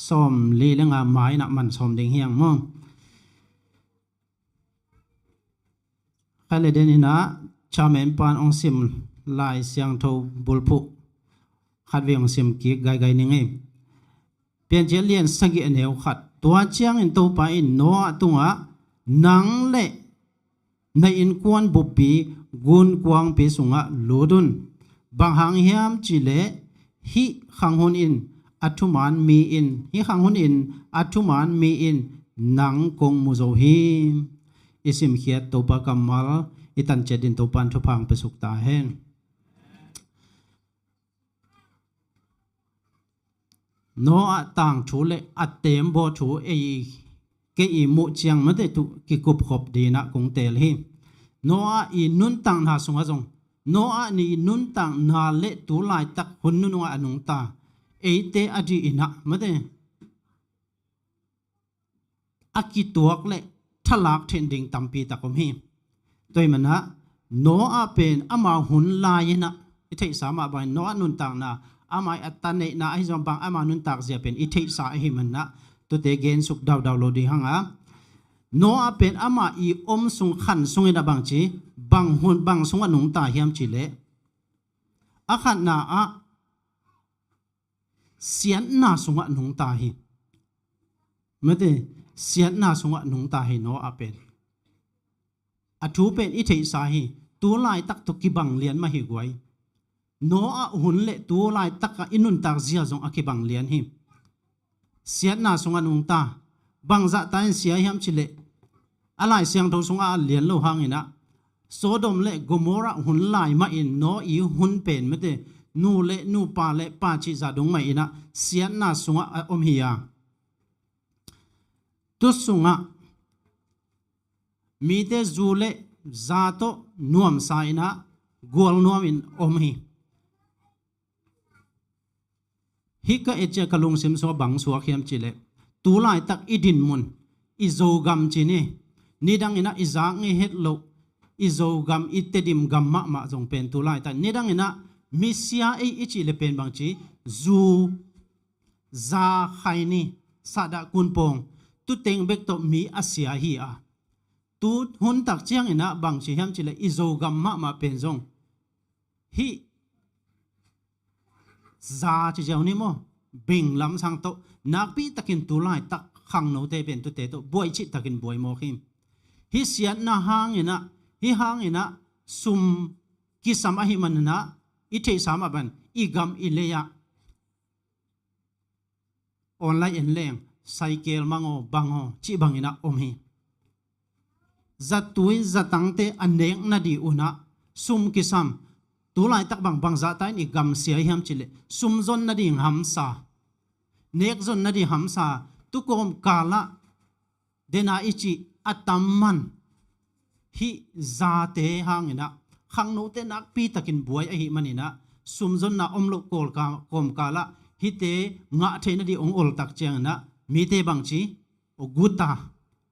sawmli le nga mai in ah man sawm ding hi hang maw. Khat le den in ah chairman pa'n hong sim Lai Siangtho bulphuh khat vei hong sim kik gaigai ning ei. Piancil lian sagih a neu khat. Tua ciangin Topa in Noah tungah, nang le na innkuan buppi gunkuangpi sungah lut un. Bang hang hiam cih leh hih khanghun in a thuman mi in, hih khanghun in a thuman mi in nang kong mu zo hi. I simkhiat Topa kammal i tan ciat dingin Topa'n thupha hong pia suk ta hen. Noah tangthu le a tembaw thu ei, kei i muh ciang mate tu kikupkhop ding in ah kong teel hi. Noah i nuntakna sungah zong, Noah i nuntakna le tu laitak hun nunung ah a nungta eite a dih in ah mate a kituak le thalak theih ding tampi tak om hi. Tua ahih manin ah Noah pen ama hun lai in ah i theihsa mah bangin Noah nuntakna, ama i a ta neihna ahi zong bang ama nuntak zia pen i theihsa ahih manin ah tute gensuk daudau lo ding hang a. Noah pen ama i om sung khan sung in ah bangci, bang hun, bang sungah nungta hiam cih leh, a khatna ah siatna sungah nungta hi. Mate, siatna sungah nungta hi Noah pen. A thu pen i theihsa hi. Tu laitak tawh kibang lian mah hi guai. Noah hun le tu laitak ah i nuntak zia zong a kibang lian hi. Siatna sungah nungta. Bang zahta in sia hiam cih leh, a Lai Siangtho sungah a lian lo hang in ah, Sodom le Gomorrah hun lai mah in Noah i hun pen mate, nu le nu, pa le pa cih zah dong mah in ah siatna sungah a om hi a. Tu sungah mite zu le za tawh nuamsa in ah gual nuam in om hi. Hih ka et ciang ka lungsim sungah bang suak hiam cih leh, tu laitak i dinmun, i Zogam ci ni, nidang in ah i zak ngei het loh i Zogam, i Tedim gam mahmah zong pen tu laitak nidang in ah misia ei i cih leh pen bangci, zu, za, khaini, sahdah, kunpawng, tu teng bek tawh mi a sia hi a. Tu hun tak ciang in ah bangci hiam cih leh i Zogam mahmah pen zong hih za ci ziau ni maw, beng lamsang tawh nakpi takin tu laitak khangnote pen tute tawh buai cih takin buai mawk hi. Hih siatna hang in ah, hih hang in ah sum kisam ahih manin ah i theihsa mah bangin i gam i lei ah online en leng, cycle mang aw, bang aw cih bang in ah om hi. Zatui zatangte a nek nading un ah sum kisam. Tu laitak bang, bang zahta in i gam sia hiam cih leh, sum zon nading hamsa, nek zon nading hamsa, tu kawmkal ah dena i cih a tam man. Hih zate hang in ah khangnote nakpi takin buai ahih manin ah sum zonna om loh kawlka-, kawmkal ah hihte ngah theih nading hong ol tak ciang in ah mite bangci, aw, guta,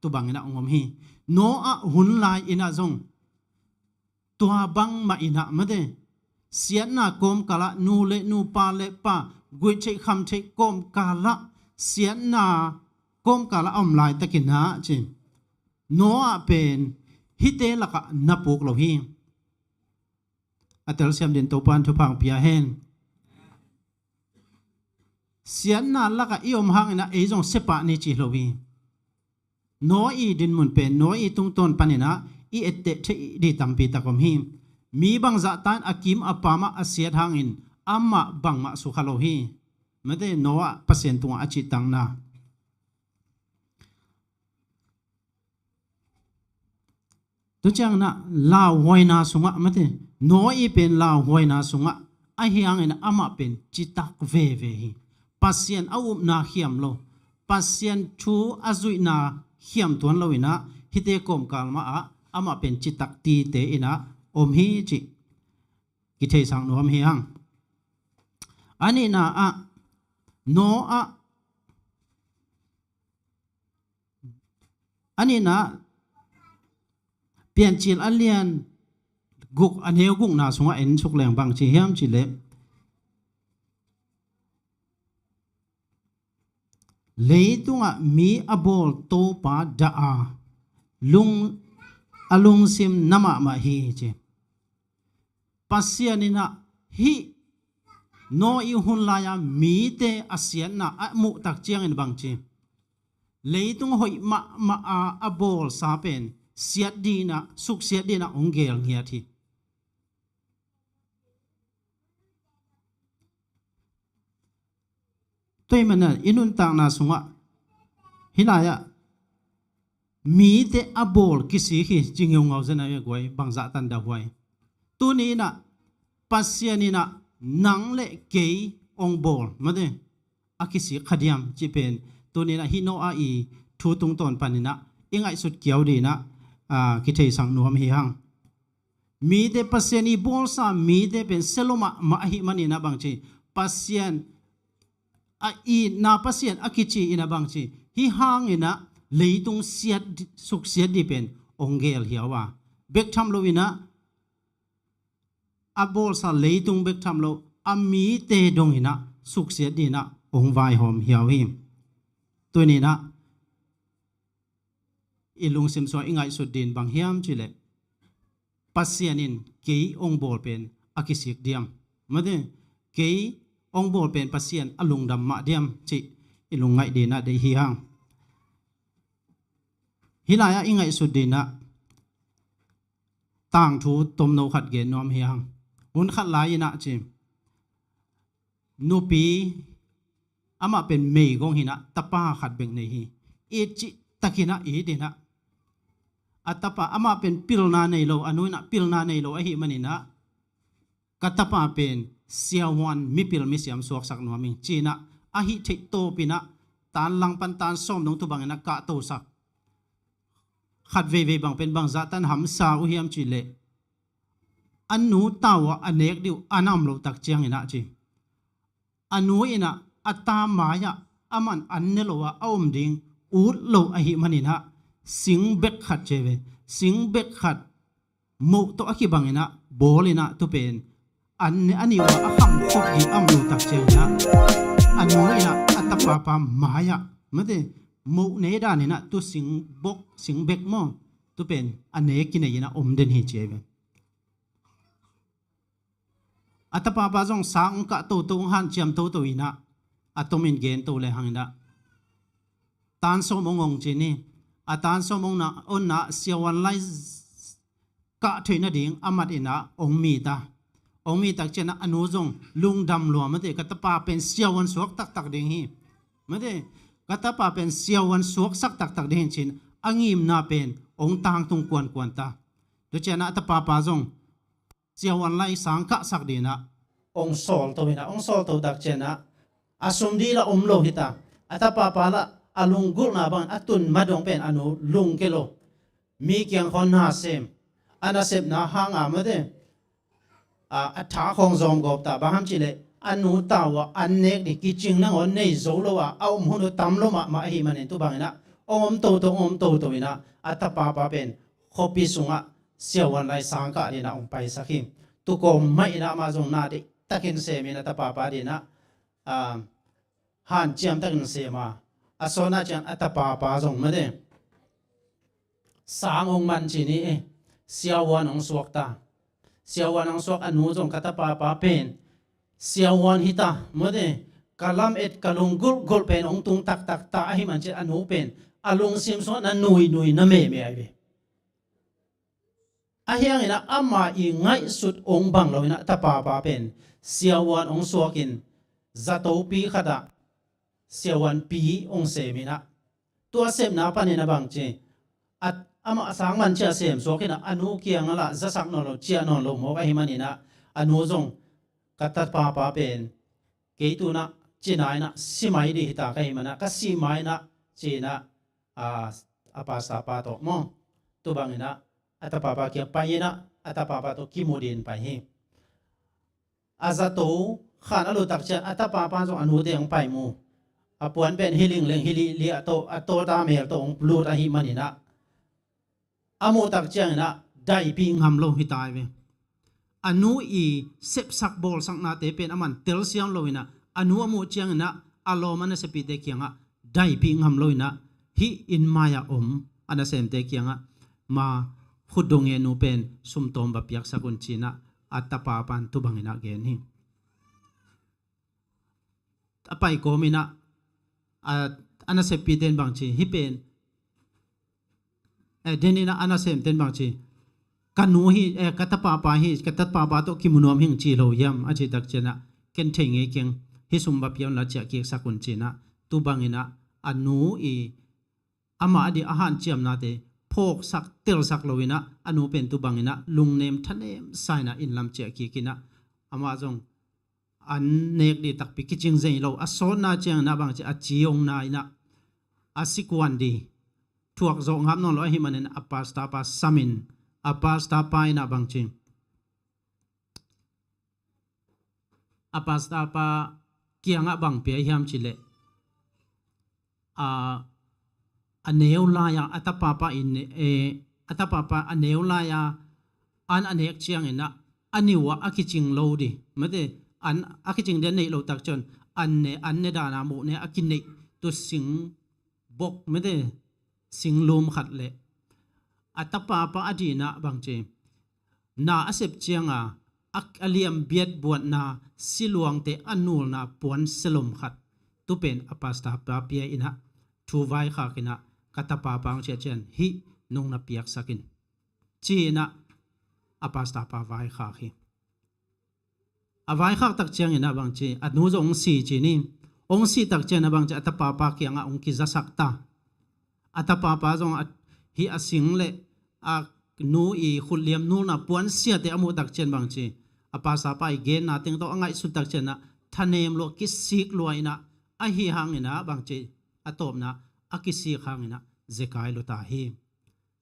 tu bang in ah hong om hi. Noah hun lai in ah zong tua bang mah in ah mate, siatna kawmkal ah, nu le nu, pa le pa, guih theih kham theih kawmkal ah, siatna kawmkal ah a om laitakin ah ci, Noah pen hihte lakah na puk lo hi. A telsiam dingin Topa'n thupha hong pia hen. Siatna lakah i om hang in ah ei zong sia pah ni ci lo hi. Noah i dinmun pen, Noah i tungtawn panin ah i etteh theih ding tampi tak om hi. Mi bang zahta in a kim a pam ah a siat hangin amah bangmah sukha lo hi. Mate, Noah Pasian tungah a cihtakna. Tu ciang in ah lauhuaina sungah mate, Noah i pen lauhuaina sungah Ahi hangin amah pen citak veve hi. Pasian a upna khiam lo, Pasian thu a zuihna khiam tuan lo inah hihte kawmkal mahah amah pen citak tite inah om hi cih kitheisak nuam hi hang. A nihna ah, Noah, a nihna, Piancil a lian guk a neu gukna sungah en suk leng bang ci hiam cih leh, leitungah mi a bawl Topa dah a, lung, a lungsim na mahmah hi ci. Pasian inah hih Noah ii hun lai-a mite a siatna a muhtak ciangin bang ci, leitung hoih mahmah a a bawlsa pen siat dinah, suksiat dinah hong geel ngiat hi. Tua ahih manin i nuntakna sungah hih lai-ah mite a bawl kisik hi ci ngeungau zen a, guai, bangzah tan dah huai. Tuni inah Pasian inah nang le kei hong bawl, mate, a kisik kha diam cih pen tuni inah hih Noah ii thu tungtawn panin ah i ngaihsut kiau dinah, aa, kitheisak nuam hi hang. Mite, Pasian ii bawlsa mite pen sia lo mahmah ahih manin ah bang ci, Pasian a itna Pasian a kici inah bang ci, hih hangin ah leitung siat, suksiat ding pen hong geel hiau a, bek tham lo inah a bawlsa leitung bek tham lo, a mite dong inah suksiat dinah hong vaihawm hiau hi. Tuni inah i lungsim sungah i ngaihsut ding bang hiam cih leh, Pasian in kei hong bawl pen a kisik diam? Mate, kei hong bawl pen Pasian a lungdam mah diam cih i lungngaih dinah deih hi hang. Hih lai-ah i ngaihsut dinah tangthu tomno khat gen nuam hi hang. Hun khat lai inah ci, nupi, amah pen meigong hi inah tapa khat bek nei hi. It cihtak inah it inah, a tapa, amah pen pilna nei lo, a nu inah pilna nei lo ahih manin ah, ka tapa pen siavuan, mipil misiam suaksak nuam ing ci inah, a hih theih tawp inah tan lang pan tan sawm dong tu bang inah kahtosak. Khat veivei bang pen bangzah tan hamsa uh hiam cih leh, a nu tau ah a nek ding uh an a om loh tak ciangin ah ci, a nu inah a ta mai-ah aman an ne lo a a om ding ut lo ahih manin ah, sing bek khat ci ve, sing bek khat moh tawh a kibang inah bawl inah, tu pen an ne, a nih uh a a kham khop ding a om loh tak ciangin ah, a nu inah a tapapa mai-ah, mate, moh ne dan inah tu sing bok, sing bek maw, tu pen a ne kinei inah om den hi ci ve. A tapapa zong sang hong kah toto, hong hanciam toto inah, a tomin gen to le hang inah, tan sawm hong ong ci ni. A tan sawm hong na, hong na siavuan lai kah theih nading a mat inah hong mi ta. Hong mi tak ciangin ah a nu zong lungdam lua, mate, ka tapa pen siavuan suak taktak ding hi, mate, ka tapa pen siavuan suaksak taktak ding hi ci-in a ngimna pen hong tangtung kuankuan ta. Tu ciangin ah a tapapa zong siavuan lai sang kahsak ding inah hong sawlto inah, hong sawlto tak ciangin ah a sum ding lah om lo hi ta. A tapapa lah a lunggulhna bangin a tun ma dong pen a nu lungke lo. Mi kiang khawng na sem, a nasepna hang a, mate, a, a tha khawng zawm gawp ta. Bang hang hiam cih leh, a nu tau ah an nek ding kicing nangawn nei zo lo a, a om hun uh tam lo mahmah ahih manin, tu bang inah hong om toto, hong om toto inah, a tapapa pen khuapi sungah siavuan lai sang kah ding inah hong paisak hi. Tu kawm mah inah amah zong na deih takin sem in a tapapa ding inah, a, hanciam takin sem a, a sawt na ciang a tapapa zong, mate, sang hong man ci ni, eh, siavuan hong suak ta. Siavuan hong suak, a nu zong, ka tapapa pen siavuan hi ta, mate, ka lamet, ka lunggulhgulh pen hong tung taktak ta ahih manin ci-in a nu pen a lungsim sungah na nuinui, na meme ahi ve. Ahi hangin ah ama ii ngaihsut hong bang lo inah, tapapa pen siavuan hong suakin, zatopi khatah siavuanpi hong sem inah, tua sepna panin a bang ci, a, amah sang man ciang sem suak inah, a nu kiangah lah zasak nawn lo, ciah nawn lo mawk ahih manin ah, a nu zong ka tapapa pen kei tu-in ah cina in ah si mai ding hi ta ka hih manin ah, ka sih ma-in ah ci-in ah, a, a pastor pa tawh maw, tu bangin ah a tapapa kiang pai-in ah a tapapa tawh kimu dingin pai hi. A zato khan a lut tak ciang a tapapa zong a nute hong pai mu. A puan pen hi lingleng hi lihlih a tawh, a tawta mel tawh hong lut ahih manin ah, a muh tak ciangin ah daipih ngam lo hi ta hi ve. A nu i sepsak bawlsaknate pen aman telsiam lo-in ah, a nu a muh ciangin ah a lawm a naseppihte kiangah daipih ngam lo-in ah, hih inn mai-ah om a nasemte kiangah, ma, khutdong e, nu pen sumtawm va piaksak un, ci-in ah a tapapa in tu bangin ah gen hi. A pai kawmin ah, a, a naseppihte in bang ci, hih pen, eh, den in ah a nasemte in bang ci, ka nu hi, eh, ka tapapa hi, ka tapapa tawh kimu nuam hing ci lo hiam, a cih tak ciangin ah, ken thei ngei keng, hih sum va pia un la, ciah kiksak un, ci-in ah, tu bangin ah a nu i amah ading a hanciamnate phawksak telsak lo-in ah, a nu pen tu bangin ah lungnem thanem sa-in ah inn lam ciah kik in ah, amah zong an nek ding takpi kicing zel lo, a sawtna ciangin ah bang ci, a ci hong na-in ah, a si kuan ding, thuak zawh ngap nawn lo ahih manin a pastor pa samin, a pastor pa in ah bang ci, a pastor pa kiangah bang pia hiam cih leh, a, a neu lai-a, a tapapa in, eh, a tapapa a neu lai-a an a nek ciangin ah, a niu ah a kicing lo ding, mate, an a kicing ding a neih loh tak ciang, an ne, an ne dan a muh ne a kineih tu sing bok, mate, singlum khat leh a tapapa ading in ah bang ci, na a sep ciangin a, a liam biat buatna, siluangte a nulna puan selom khat, tu pen a pastor pa pia in ah, thu vaikhak in ah, ka tapapa hong ciah ciang hih nong na piaksak in, ci-in ah a pastor pa vaikhak hi. A vaikhak tak ciangin ah bang ci, a nu zong hong si ci ni. Hong sih tak ciangin ah bang ci, a tapapa kiangah hong kizasak ta. A tapapa zong a, hih a sing leh a nu i khutliam nulna puansiate a muh tak ciang bang ci, a pastor pa i genna teng tawh a ngaihsut tak ciangin ah thanem lua, kisik lua in ah, ahi hangin ah bang ci, a tawpna a kisik hangin ah zekai lua ta hi.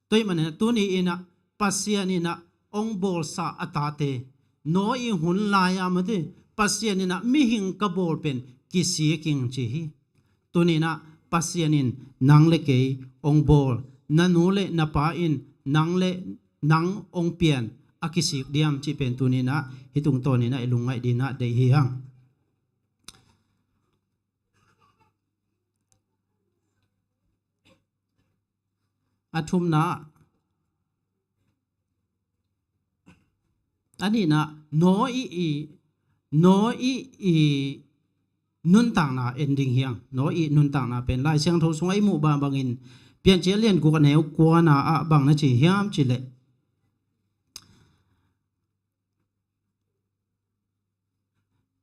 Tua ahih manin ah tuni in ah Pasian in ah hong bawlsa a tate, Noah i hun lai-a mate, Pasian in ah mihing ka bawl pen kisik ing ci hi. Tuni in ah Pasian in nang le kei hong bawl, na nu le na pa in nang le nang hong pian a kisik diam cih pen tuni in ah hih tungtawn in ah i lungngaih dingin ah deih hi hang. A thumna, a nihna, Noah i, Noah i nuntakna en ding hi hang. Noah i nuntakna pen Lai Siangtho sungah i muh bangbangin, Piancil a lian guk a neu kuana ah bang na ci hiam cih leh,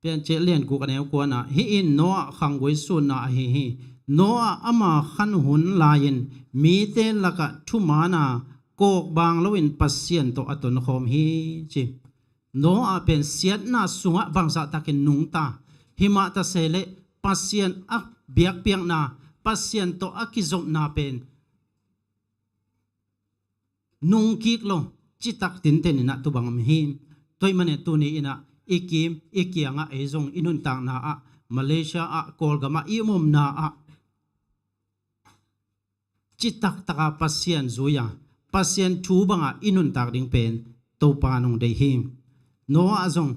Piancil a lian guk a neu kuana, hih in Noah khanggui sunna ahi hi. Noah ama khan hun lai-in mite lakah thumaana kawkbang loin Pasian tawh a tonkhawm hi ci. Noah pen siatna sungah bangzah takin nungta, himah ta se leh Pasian a biakpiakna, Pasian tawh a kizopna pen nungkik lo, citak tinten in ah tu bang om hi. Tua ahih manin tuni in ah i kim, i kiangah, ei zong i nuntakna ah, Malaysia ah, Kawlgam ah, i omna ah citak taka Pasian zui-a, Pasian thu banga i nuntak ding pen Topa in hong deih hi. Noah zong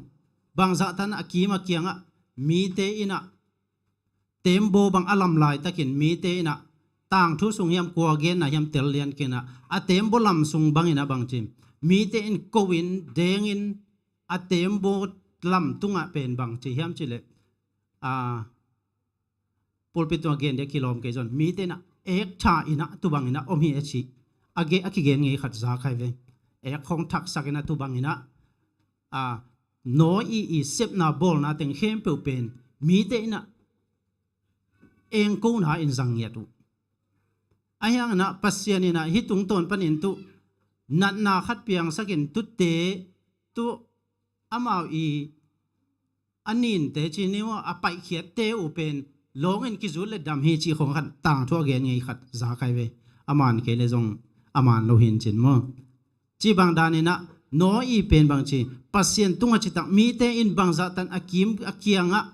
bangzah tan a kim a kiangah mite in ah tembaw bang a lam laitakin mite in ah tangthu sung hiam, kua genna hiam tel lian kei in ah, a tembaw lam sung bangin ah bang ci, mite in ko-in, dengin, a tembaw lam tungah pen bang ci hiam cih leh, a, pulpit tungah gen ding a kilawm kei zong, mite in ah ek tha in ah tu bangin ah om hi a ci. A ge, a kigen ngei khat za khai ve. Ek khong thaksak in ah tu bangin ah, a, Noah i, i sepna bawlna teng khempeuh pen mite in ah engkona in zang ngiat uh. Ahi hangin ah Pasian in ah hih tungtawn panin tu natna khat piangsakin, tute tu amau i a ninte ci ni maw, a paihkhiatte uh pen lawngin kizut le dam hi cih khong khat tangthu a gen ngei khat za kai ve. A man kei le zong a man lo hi in cin maw. Ci bang daninah Noah i pen bang ci, Pasian tungah citak mite in bangzah tan a kim a kiangah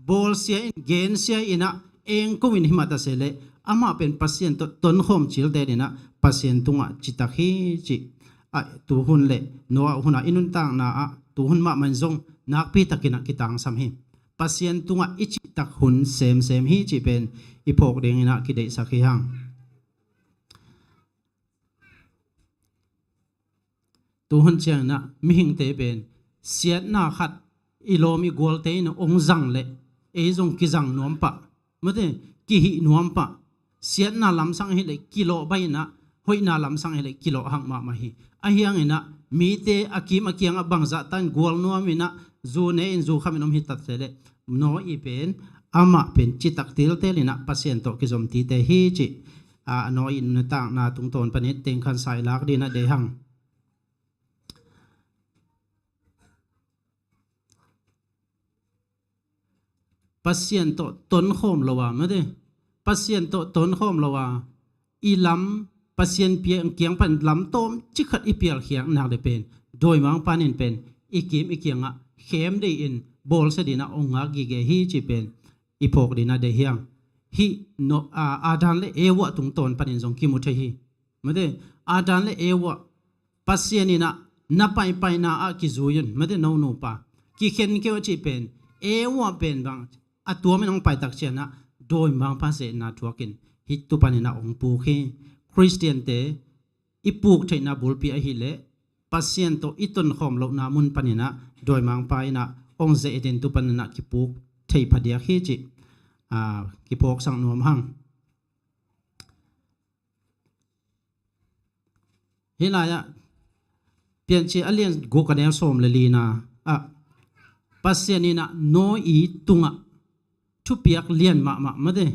bawlsia in gensia inah engko in himah ta se leh amah pen Pasian tawh tonkhawm cilte dinah Pasian tungah citak hi cih. A, tuhun le Noah hunah i nuntakna ah tuhun mahmah in zong nakpi takinah kitangsam hi. Pasian tungah i cihtak hun semsem hi cih pen i phawk dinginah kideihsak hi hang. Tuhun cianginah mihingte pen siatna khat i lawm i gualte in ong zang leh ei zong kizang nuam pah, mate, kihih nuam pah. Siatna lamsang ahileh kilawh bainah, hoihna lamsang ahileh kilawh hak mahmah hi. Ahianginah mite a kim a kiangah bangzah tan gual nuaminah zu ne in zu khamin om hi tat se leh Noah i pen amah pen citak tiltelinah Pasian tawh kizom tite hi cih. A, Noah i nuntakna tungtawn panin tengkhansa i lak dinah deih hang. Pasian tawh tonkhawm lo a, mate, Pasian tawh tonkhawm lo a, i lam Pasian piang kiang pan lam tawm cikhat i pialkhiak nak le pen dawimangpa in pen i kim i kiangah khem dei in bawlsia dinah ong ngak gige hi cih pen i phawk dinah deih hiang. Hih no, a, Adam le Eva tungtawn panin zong kimu thei hi. Mate, Adam le Eva Pasian inah na paipaina ah kizui un, mate, no nupa kikhen keu a cih pen Eva pen bang a tuamin hong paitak cianah dawimangpa zehna thuakin hih tupaninah hong puk hi. Khristiante i puk theihna bulpi ahileh Pasian tawh i tonkhawm lohna mun paninah dawimangpa inah hong zeh din tupaninah kipuk thei phadiak hi cih, a, kiphawksak nuam hang. Hih lai-ah Piancil a lian guk a neu sawm le lina ah Pasian inah Noah i tungah thupiak lian mahmah, mate,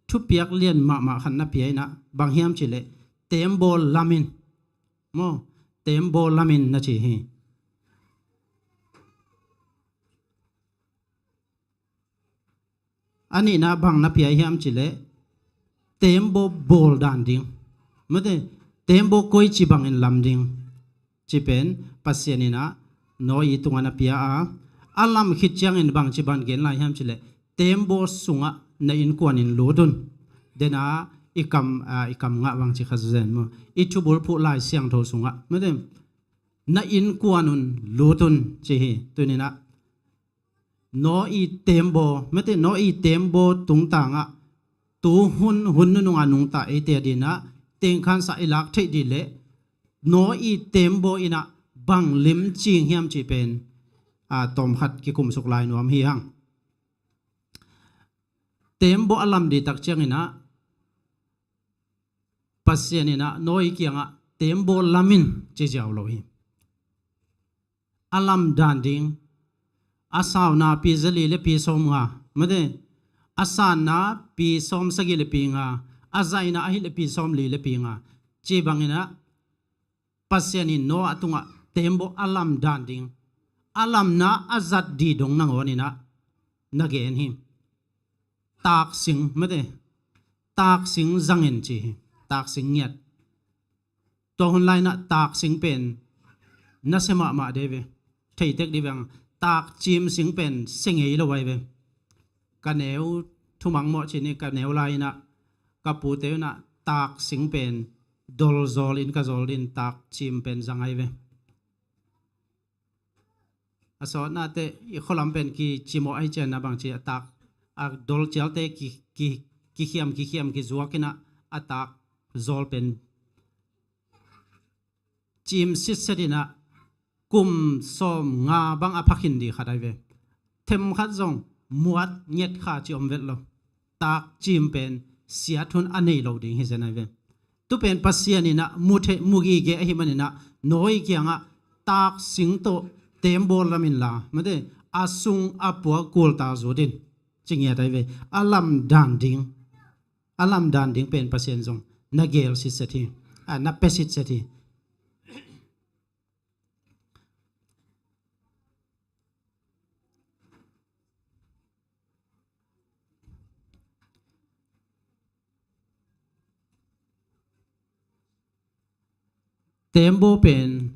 thupiak lian mahmah khat na pia inah bang hiam cih leh teembaw lamin, maw, teembaw lamin na ci hi. A nihna bang na pia hiam cih leh teembaw bawl dan ding, mate, teembaw koici bangin lam ding cih pen Pasian inah Noah i tungah na pia a, a lam khit ciangin bangci bang gen lai hiam cih leh teembaw sungah na innkuan in lut un. Dena i kam, a, i kam ngah bangci kha zen maw, i thubulphuh Lai Siangtho sungah, mate, na innkuan un lut un ci hi. Tuninah Noah i teembaw, mate, Noah i teembaw tungtangah tuhun hun nununga nungta eite a dinah tengkhansa i lak theih dih leh Noah i teembaw inah bang lim cing hiam cih pen, a, tawmkhat kikumsuk lai nuam hi hang. Teembaw a lam dih tak cianginah Pasian inah Noah i kiangah teembaw lamin ci ziau lo hi. A lam dan ding, a sauna pi zali le pi sawmnga, mate, a sanna pi sawmsagih le pi nga, a zaina ahileh pi sawmli le pi nga, ci banginah Pasian in Noah tungah teembaw a lam dan ding, a lamna a zat dih dong nangawninah na gen hi. Taksing, mate, taksing zangin ci hi. Taksing ngiat. Tua hun lainah taksing pen nasia mahmah dei ve. Theitek dih veng. Takcim sing pen sia ngei lo ai ve. Ka neu thumang mawh cin i ka neu lai inah ka pute unah taksing pen dol zawl in ka zawl din takcim pen zang ai ve. A sawtnate i khualam pen kicimawh ahi cianna bangci a tak a dol cialte ki, ki, kikhiam kikhiam kizuak inah a tak zawl pen cim sitset inah kum sawmnga bang a phakhin dih khat ai ve. Themkhat zong muat nget kha ci om vet lo. Takcim pen siat hun a nei lo ding hi zen ai ve. Tu pen Pasian inah mu thei, mu gige ahi maninah Noah i kiangah taksing tawh teembaw lamin la, mate, a sung a puak kulta zut in ci ngiat ai ve. A lamdan ding, a lamdan ding pen Pasian zong na geel sitset hi, a, na pia sitset hi. Tembaw pen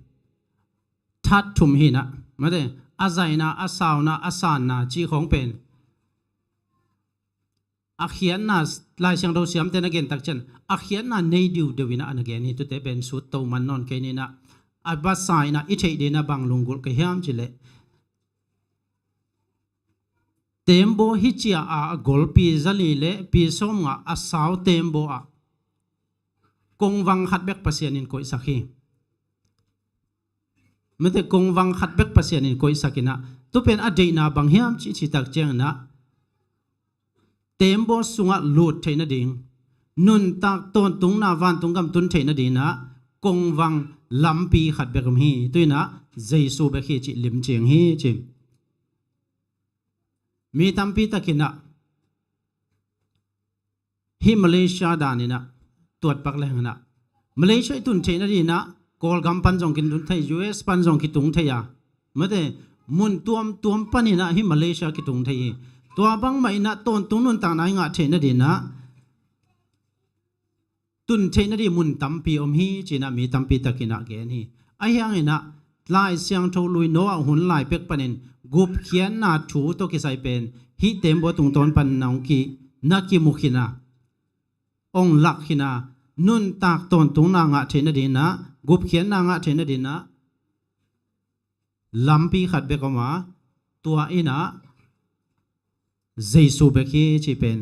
that thum hi inah, mate, a zaina, a sauna, a sanna cih khawng pen a khiatna, Lai Siangtho siamte na gen tak ciang a khiatna nei diudeu inah a na gen hi. Tute pen sut to man nawn kei ni inah, a basa inah i theih dinah bang lunggulh ka hiam cih leh, tembaw hi cia a, a gol pi zali le pi sawmnga a sau tembaw ah kongvang khat bek Pasian in koihsak hi. Mate, kongvang khat bek Pasian in koihsak inah, tu pen a deihna bang hiam cih, cih tak ciang inah, tembaw sungah lut theih nading, nuntak tawntungna vantung gam tun theih nading inah kongvang lampi khat bek om hi. Tu inah Jesu bek hi cih limciing hi ci. Mi tampi tak inah hih Malaysia dan inah tuat pak leng inah, Malaysia i tun theih nading inah Kawlgam pan zong kitun thei, U S pan zong kitung thei a, mate, mun tuamtuam pan inah hih Malaysia kitung thei hi. Tua bangmah inah tawntung nuntakna i ngah theih nading inah tun theih nading mun tampi om hi ci inah mi tampi tak inah gen hi. Ahi hang inah Lai Siangtho lui Noah hun lai pek panin gupkhiatna thu tawh kisai pen hih tembaw tungtawn pan na hong ki, na kimu khin a, hong lak khin a, nuntak tawntungna ngah theih nading inah, gupkhiatna ngah theih nading inah lampi khat bek om a, tua inah Jesu bek hi cih pen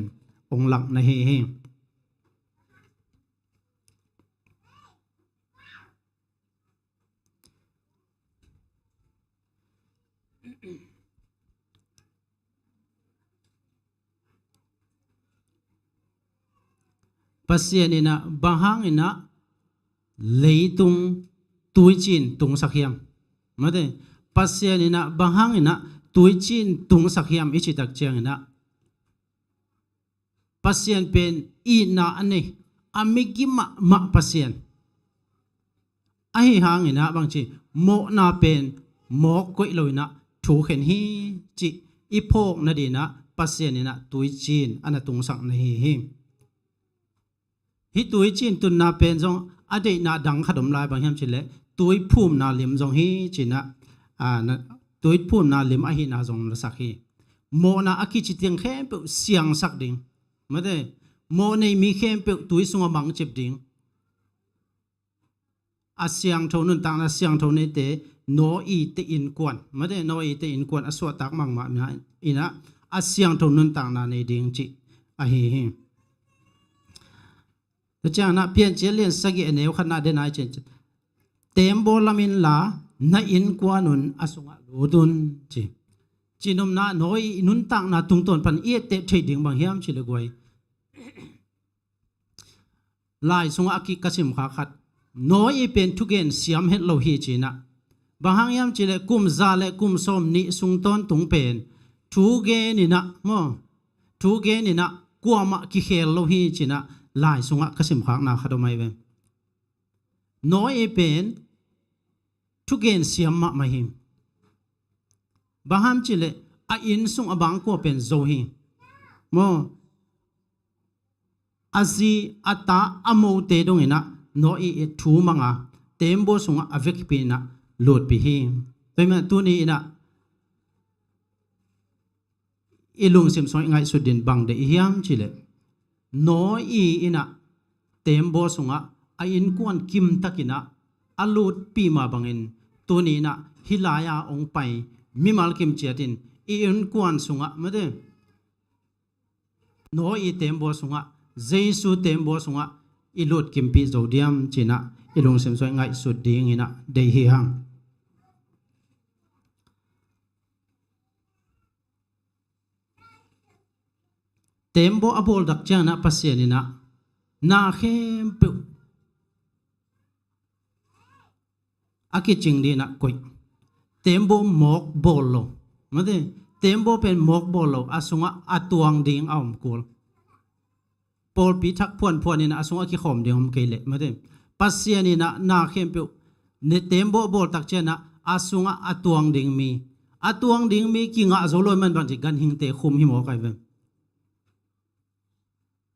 hong lak na hi hi. Pasian inah bang hang inah leitung tuiciin tungsak hiam? Mate, Pasian inah bang hang inah tuiciin tungsak hiam i cih tak ciang inah, Pasian pen itna a nei, a migi mahmah Pasian. Ahi hang inah bangci, mawhna pen mawk koih lo inah thukhen hi cih i phawk nading inah Pasian inah tuiciin a na tungsak na hi hi. Hih tuiciin tunna pen zong a deihna dang khat om lai, bang hiam cih leh tuiphumna lim zong hi ci inah, a, na, tuiphumna lim ahihna zong na sak hi. Mawhna a kici teng khempeuh siangsak ding, mate, mawh nei mi khempeuh tui sungah mangcip ding. A siangtho nuntakna, siangtho neite, Noah-te innkuan, mate, Noah-te innkuan a suahtak mahmah inah a siangtho nuntakna nei ding cih ahi hi. Tua ciang inah Piancil lian sagih a neu khatna den ai cin, tembaw lam inla na innkuan un a sungah lut un ci. Cinopna, Noah i nuntakna tungtawn pan i etteh theih ding bang hiam cih leh guai, Lai sungah a kik ka simkhak khat, Noah pen thugen siam het lo hi ci inah. Bang hang hiam cih leh kum za le kum sawmnih sung tawntung pen thugen inah maw, thugen inah kuamah kikhel lo hi ci inah Lai sungah ka simkhakna khat om ai ve. Noah pen thugen siam mahmah hi. Bang hang hiam cih leh a inn sung a bangkua pen zo hi. Maw, a zi, a ta, a mote dong inah Noah i thu mang a, tembaw sungah a vekpi inah lutpih hi. Tua hi mah tuni inah i lungsim sungah i ngaihsut ding bang deih i hiam cih leh, Noah inah tembaw sungah a innkuan kimtak inah a lutpih mah bangin tuni inah hih lai-a hong pai mimal kim ciat in i innkuan sungah, mate, Noah i tembaw sungah, Jesu tembaw sungah i lutkimpih zo diam ci inah i lungsim sungah i ngaihsut ding inah deih hi hang. Tembaw a bawl tak ciang inah Pasian inah na khempeuh a kicing ding inah koih. Tembaw mawk bawl lo, mate, tembaw pen mawk bawl lo, a sungah a tuang ding a om kul. Pawlpi thak phuanphuan inah a sungah a kikhawm ding om kei leh, mate, Pasian inah na khempeuh, ne, tembaw a bawl tak ciang inah a sungah a tuang ding mi, a tuang ding mi kingah zo lo man bangci ganhingte khum hi mawk ai ve.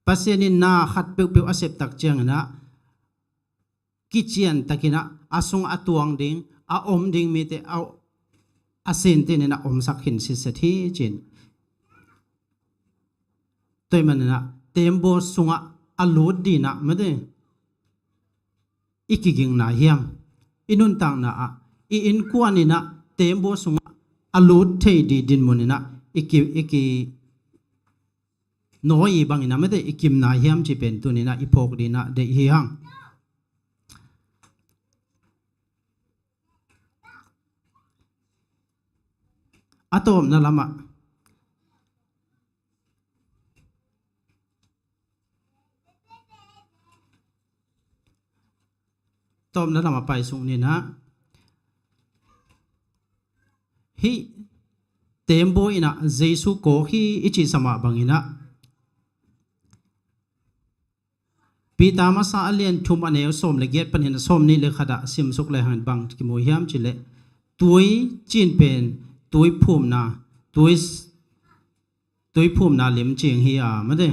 Pasian in na khat peuhpeuh a sep tak ciang inah kician takin ah a sungah a tuang ding, a om ding mite a, a sintin in ah omsak khin sitset hi ci-in. Tua ahih manin ah teembaw sungah a lut ding in ah mate i kiging nai hiam? I nuntakna ah, i innkuan in ah teembaw sungah a lut thei ding dinmun in ah i ki, i ki nawi bangin ah mate i kim nai hiam cih pen tuni in ah i phawk ding in ah deih hi hang. A tawpna lamah, tawpna lamah pai suk ni in ah, hih teembaw in ah Jesu kawk hi i cihsa mah bangin ah, Peter masa a lian thum a neu sawm le giat panin a sawm nih le khat ah simsuk le hang bang kimu hiam cih leh, tui cih pen tui phumna, tui, tui phumna lim cing hi a mate,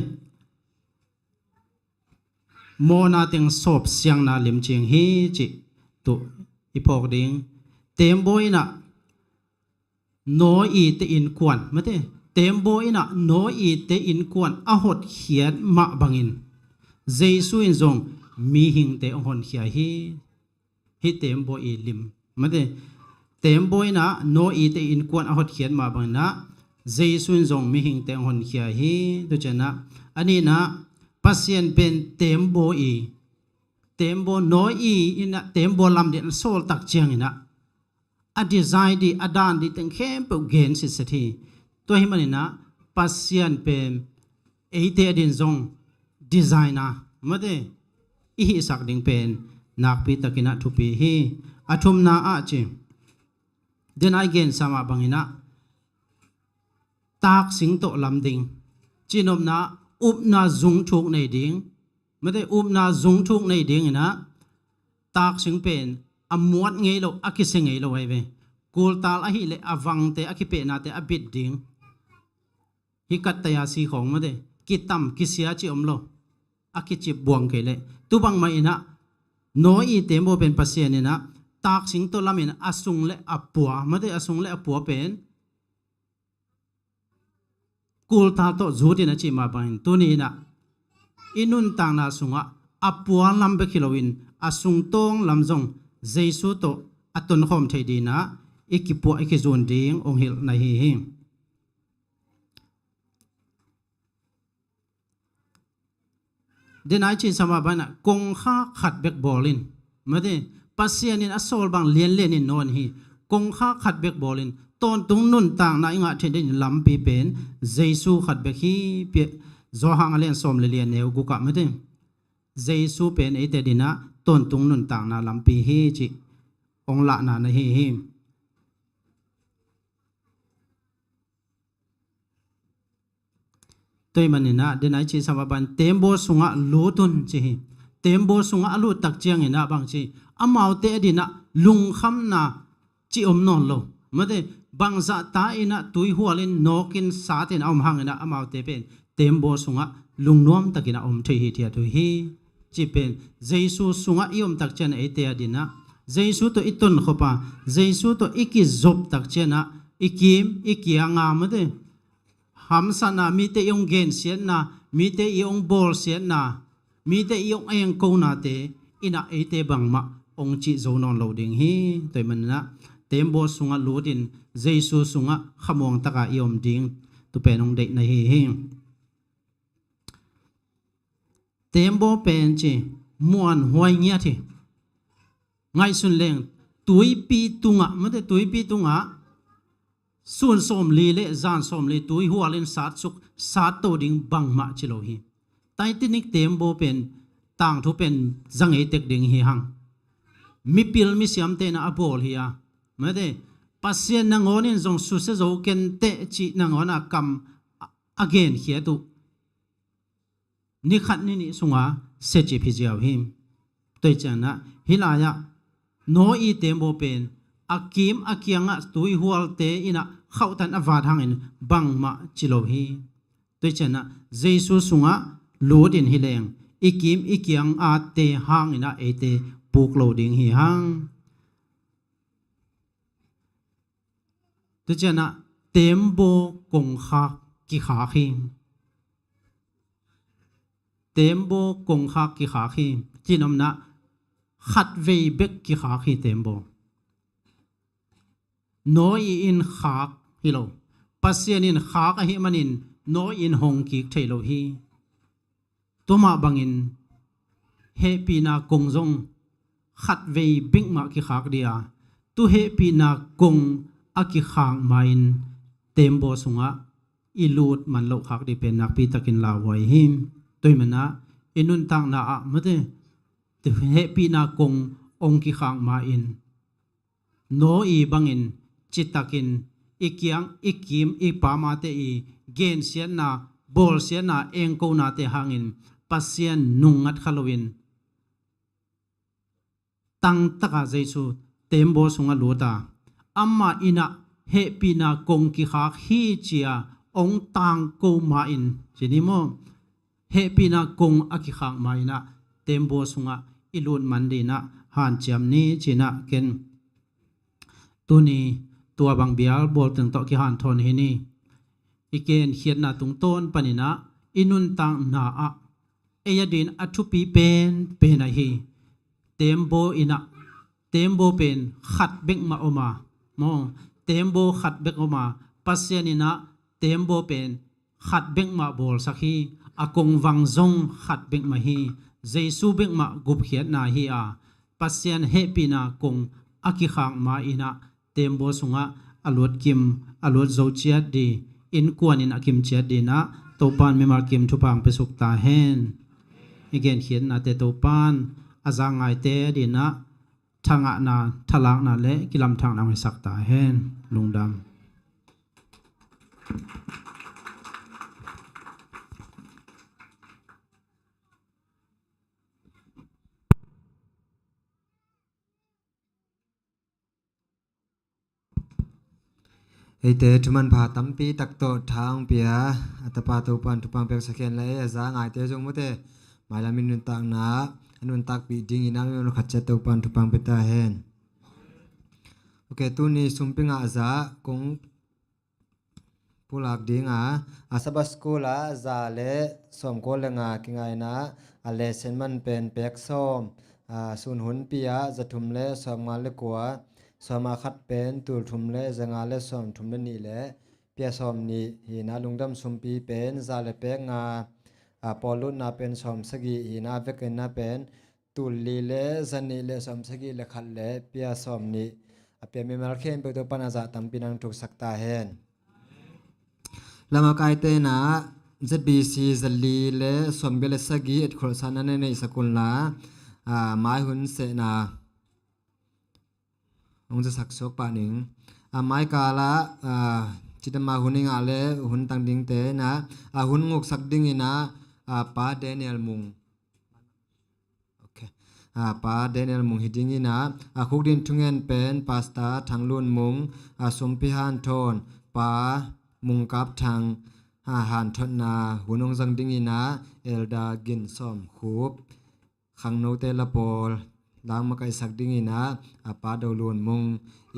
mawhna teng sawp siangna lim cing hi cih tu i phawk ding. Teembaw in ah nawite innkuan mate, teembaw in ah nawite innkuan a hotkhiat mah bangin Jesu in zong mihingte hong honkhia hi. Hih teembaw i lim mate, teembaw in ah nawite innkuan a hotkhiat mah bangin ah Jesu in zong mihingte hong honkhia hi. Tu ciangin ah a nihna, Pasian pen teembaw i, teembaw nawi in ah teembaw lam ding a sawl tak ciangin ah a design ding, a dan ding teng khempeuh gen sitset hi. Tua ahih manin ah Pasian pen eite ading zong designer mate i hihsak ding pen nakpi takin ah thupi hi. A thumna ah ci, den ai gensa mah bangin ah taksing tawh lam ding, cihnopna, upna zungthuk nei ding mate, upna zungthuk nei ding in ah taksing pen a muat ngei lo, a kisia ngei lo ahi ve. Kultal ahih leh a vangte, a kipehnate a bit ding. Hih kattaya si khawng mate, kitam kisia cih om lo, a kicip buang kei leh. Tu bangmah in ah nawi i teembaw pen Pasian in ah taksing tawh lam in a sung le a pua mate, a sung le a pua pen kultal tawh zut in a cih mah bangin tuni in ah i nuntakna sungah a pua lam bek hi loin a sungtawng lam zong Jesu tawh a tonkhawm thei ding in ah i kipuah, i kizun ding hong hilh na hi hi. Denai cih sa mah bangin ah kongkhak khat bek bawl in mate, Pasian in a sawl bang lianlian in nawn hi. Kongkhak khat bek bawl in tawntung nuntakna i ngah theih ding lampi pen Jesu khat bek hi. Pi-, Johan a lian sawm le li a neu guk ah mate, Jesu pen eite ading ah tawntung nuntakna lampi hi cih hong lahna na hi hi. Tua ahih manin ah denai cih sa mah bangin teembaw sungah lut un ci hi. Teembaw sungah a lut tak ciangin ah bang ci, amaute ading ah lungkhamna cih om nawn lo mate, bangzah ta in ah tuihual in nawk in sat in a om hangin ah amaute pen teembaw sungah lungnuam takin ah om thei hithiat uh hi. Cih pen Jesu sungah i om tak ciangin eite ading ah Jesu tawh i tonkhop a, Jesu tawh i kizop tak ciangin ah i kim i kiang a mate, hamsatna, mite i hong gensiatna, mite i hong bawlsiatna, mite i hong engkonate in ah eite bangmah hong cih zo nawn lo ding hi. Tua ahih manin ah teembaw sungah lut in Jesu sungah khamuang taka i om ding tu pen hong deih na hi hi. Teembaw pen ci muanhuai ngiat hi. Ngaihsun leng, tuipi tungah mate, tuipi tungah sun sawmli le zan sawmli tuihual in satsuk, satto ding bangmah ci lo hi. Titanic teembaw pen tangthu pen za ngei tek ding hi hang. Mipil misiamte in ah a bawl hi a mate, Pasian nangawn in zong susia zo ken teh cih nangawn a kam a, a genkhiat uh ni khat ni nih sunga siacip hi ziau hi. Tua ahih ciangin ah hih lai-ah Noah i teembaw pen a kim a kiangah tuihualte in ah khauhtan a vat hangin bangmah ci lo hi. Tua ahih ciangin ah Jesu sungah lut in hi leng i kim i kiang a te hangin ah eite puk lo ding hi hang. Tua ciangin ah tembaw kongkhak kikhak hi. Tembaw kongkhak kikhak hi. Cih in om in ah khatvei bek kikhak hi tembaw. Nawi in khak hi lo. Pasian in khak ahih manin nawi in hong kik thei lo hi. Tua mah bangin hehpihna kong zong khatvei bek mah kikhak ding a, tua hehpihna kong a kikhak ma-in tembaw sungah i lut man loh khak ding pen nakpi takin lauhuai hi. Tua ahih manin ah i nuntakna ah mate, tua hehpihna kong hong kikhak ma-in Noah bangin citakin i kiang, i kim, i pamte i gensiatna, bawlsiatna, engkonate hangin Pasian nungngat kha loin tangtaka Jesu tembaw sungah lut a, amah in ah hehpihna kong kikhak hi ci-a hong tangko ma-in, ci ni maw? Hehpihna kong a kikhak ma-in ah tembaw sungah i lut man dingin ah hanciam ni ci-in ah ken tuni tua bang bial bawl teng tawh kihanthawn hi ni. I genkhiatna tungtawn panin ah i nuntakna ah ei adingin a thupi penpen ahi tembaw in ah, tembaw pen khat bek mah om a, maw, tembaw khat bek om a, Pasian in ah tembaw pen khat bek mah bawlsak hi. A kongvang zong khat bek mah hi. Jesu bek mah gupkhiatna hi a, Pasian hehpihna kong a kikhak ma-in ah tembaw sungah a lut kim, a lut zo ciat ding, innkuan in a kim ciat dingin ah Topa'n mimal kim thupha hong piasuk ta hen. I genkhiatnate Topa'n a za ngaite adingin ah thangahna, thalakna le kilamthakna hong hisak ta hen. Lungdam. Eite thumanpha tampi tak tawh tha hong pia a tapa Topa'n thupha hong piaksak hen la, ei a za ngaite zong mate, mailam i nuntakna a nuntakpih dingin ah mimal khat ciat Topa'n thupha hong pia ta hen. Ok, tuni sumpi ngah zah kong pulak ding a, a Sabbath School ah za le sawmkua le nga kingaina, a lesson man pen pek sawm, a sun hunpi ah za thum le sawmnga le kua, sawm a khat pen tul thum le za nga le sawmthum le nih le pia sawmnih hi-in ah, lungdam sumpi pen za le pek nga, a pawllutna pen sawmsagih hi-in ah, vekinna pen tul li le za nih le sawmsagih le khat le pia sawmnih a pia mimal khempeuh Topa'n a zah tampi nang thuksak ta hen. Lamakaite in ah Z B C za li le sawmgiat le sagih etkholhsakna na neihsak un la, a, mai hun sehna hong zasak suak pah ning. A, mai kal ah, a, cidam a hun i ngah le hun tang dingte in ah, a hun nguksak dingin ah, a, Pa Daniel Mung. Ok. A, Pa Daniel Mung hi dingin ah, a khukdin thungen pen Pastor Thang Lun Mung, a sumpi hanthawn Pa Mung Kap Thang, a, hanthotna hun hong zang dingin ah Elder Gin Sawm Khup, khangnote la pawl, lang makaihsak dingin ah, a Pa Do Lun Mung,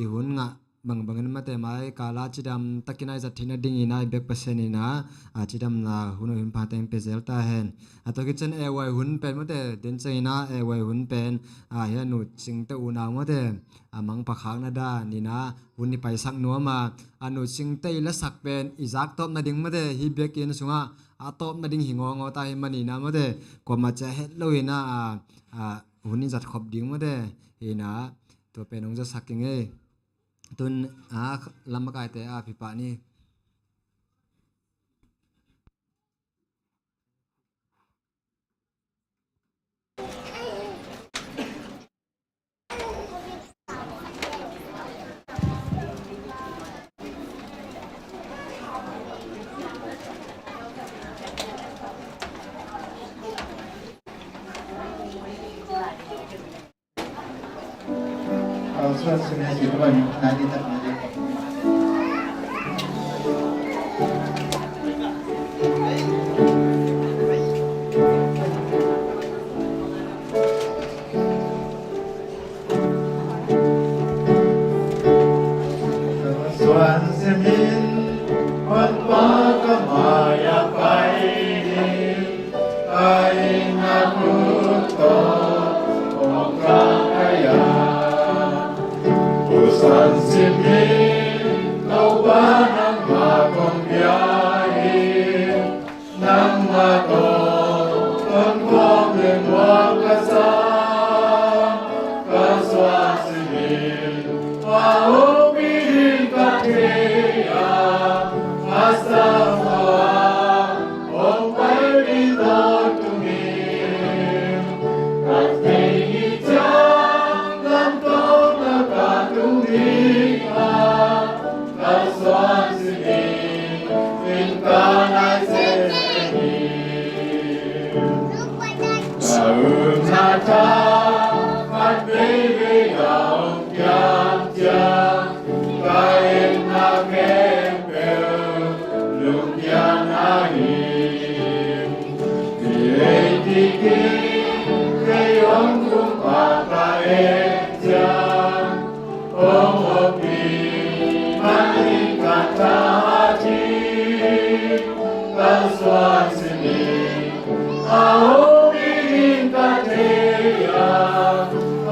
i hun ngah bangbangin mate mai kal ah cidam takin a i zat theihna dingin ah i biak Pasian in ah, a cidamna hun uh hun pha teng pia zel ta hen. A tua khit ciang A Y hun pen mate, den ciangin ah A Y hun pen, a, hi a nu cingte unau mate, a mangpha khakna dan in ah hun i paisak nuam a, a nu cingte i lasak pen i zak tawp nading mate, hih biakinn sungah a tawp nading hi ngawngaw ta hi manin ah mate, kuamah ciah het lo in ah, a, a, hun i zat khop ding mate, hi-in ah tua pen hong zasak ing ei. Tun, a, lamakaite a pipah ni.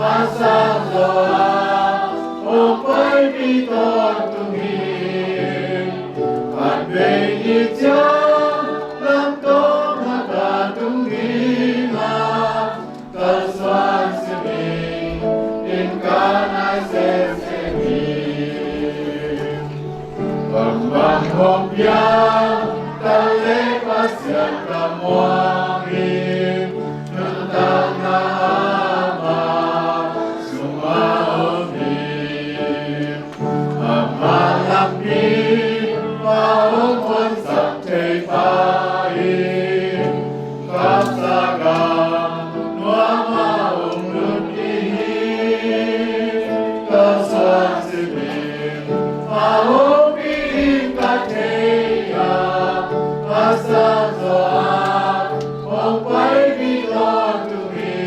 A sang zaw a hong paipih tawntung hi. Khat vei ni ciang lamto mah ka tung ding a, kalsuan simin in ka nai semsem hi. Bangbang hong piang ta leh Pasian ka muang hi. Nuntakna ama sungah om hi. Ama lampi a hong honsak thei pa hi. Kamsang gam nuam a hong lut ding hi. Kalsuan simin a hong pi ding ka thei a, a sang zaw a hong paipih tawntung hi.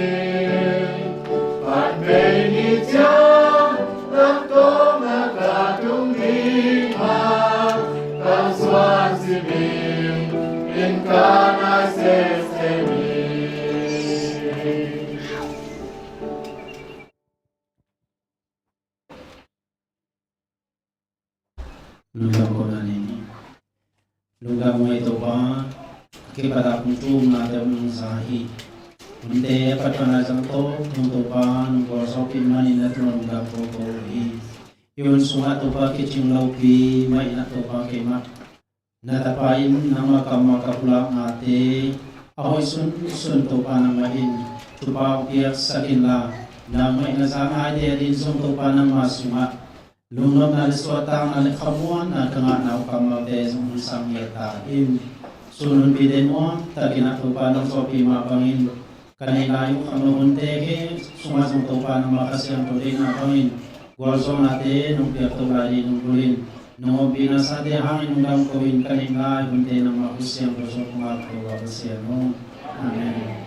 Khat vei ni ciang lamto mah ka tung ding a, kalsuan simin in ka nai semsem hi. Lungdam kong na ni. Lungdam ngai Topa, a kipat a kong thumnate hong za hi. Hunte a pat pan a zang tawh hong Topa nong gualzawhpih manin na tungah lungdam kong ko hi. Hih hun sungah Topa kicing lopi mah in ah Topa keimah na tapa in nangmah kammal ka pulaknate a hoih sunsun Topa nangmah in thupha hong piaksak inla, nangmah in a za ngaite ading zong Topa nangmah sungah lungnopna le suahtakna le khamuanna ka ngahna uh kammalte zong hong sang ngiat ta in. Sun hunpite nuam takin ah Topa nong zawhpih mah bangin ka neih lai uh kham lo hunte khempeuh sungah zong Topa nangmah Kha Siangtho deihna bangin gualzawhnate nong piak to lai ding nong bul in, nong ompihna sate hangin nong dam ko in ka neih lai hunte nangmah Kha Siangtho zong kong ap ko a Pasian aw. Amen.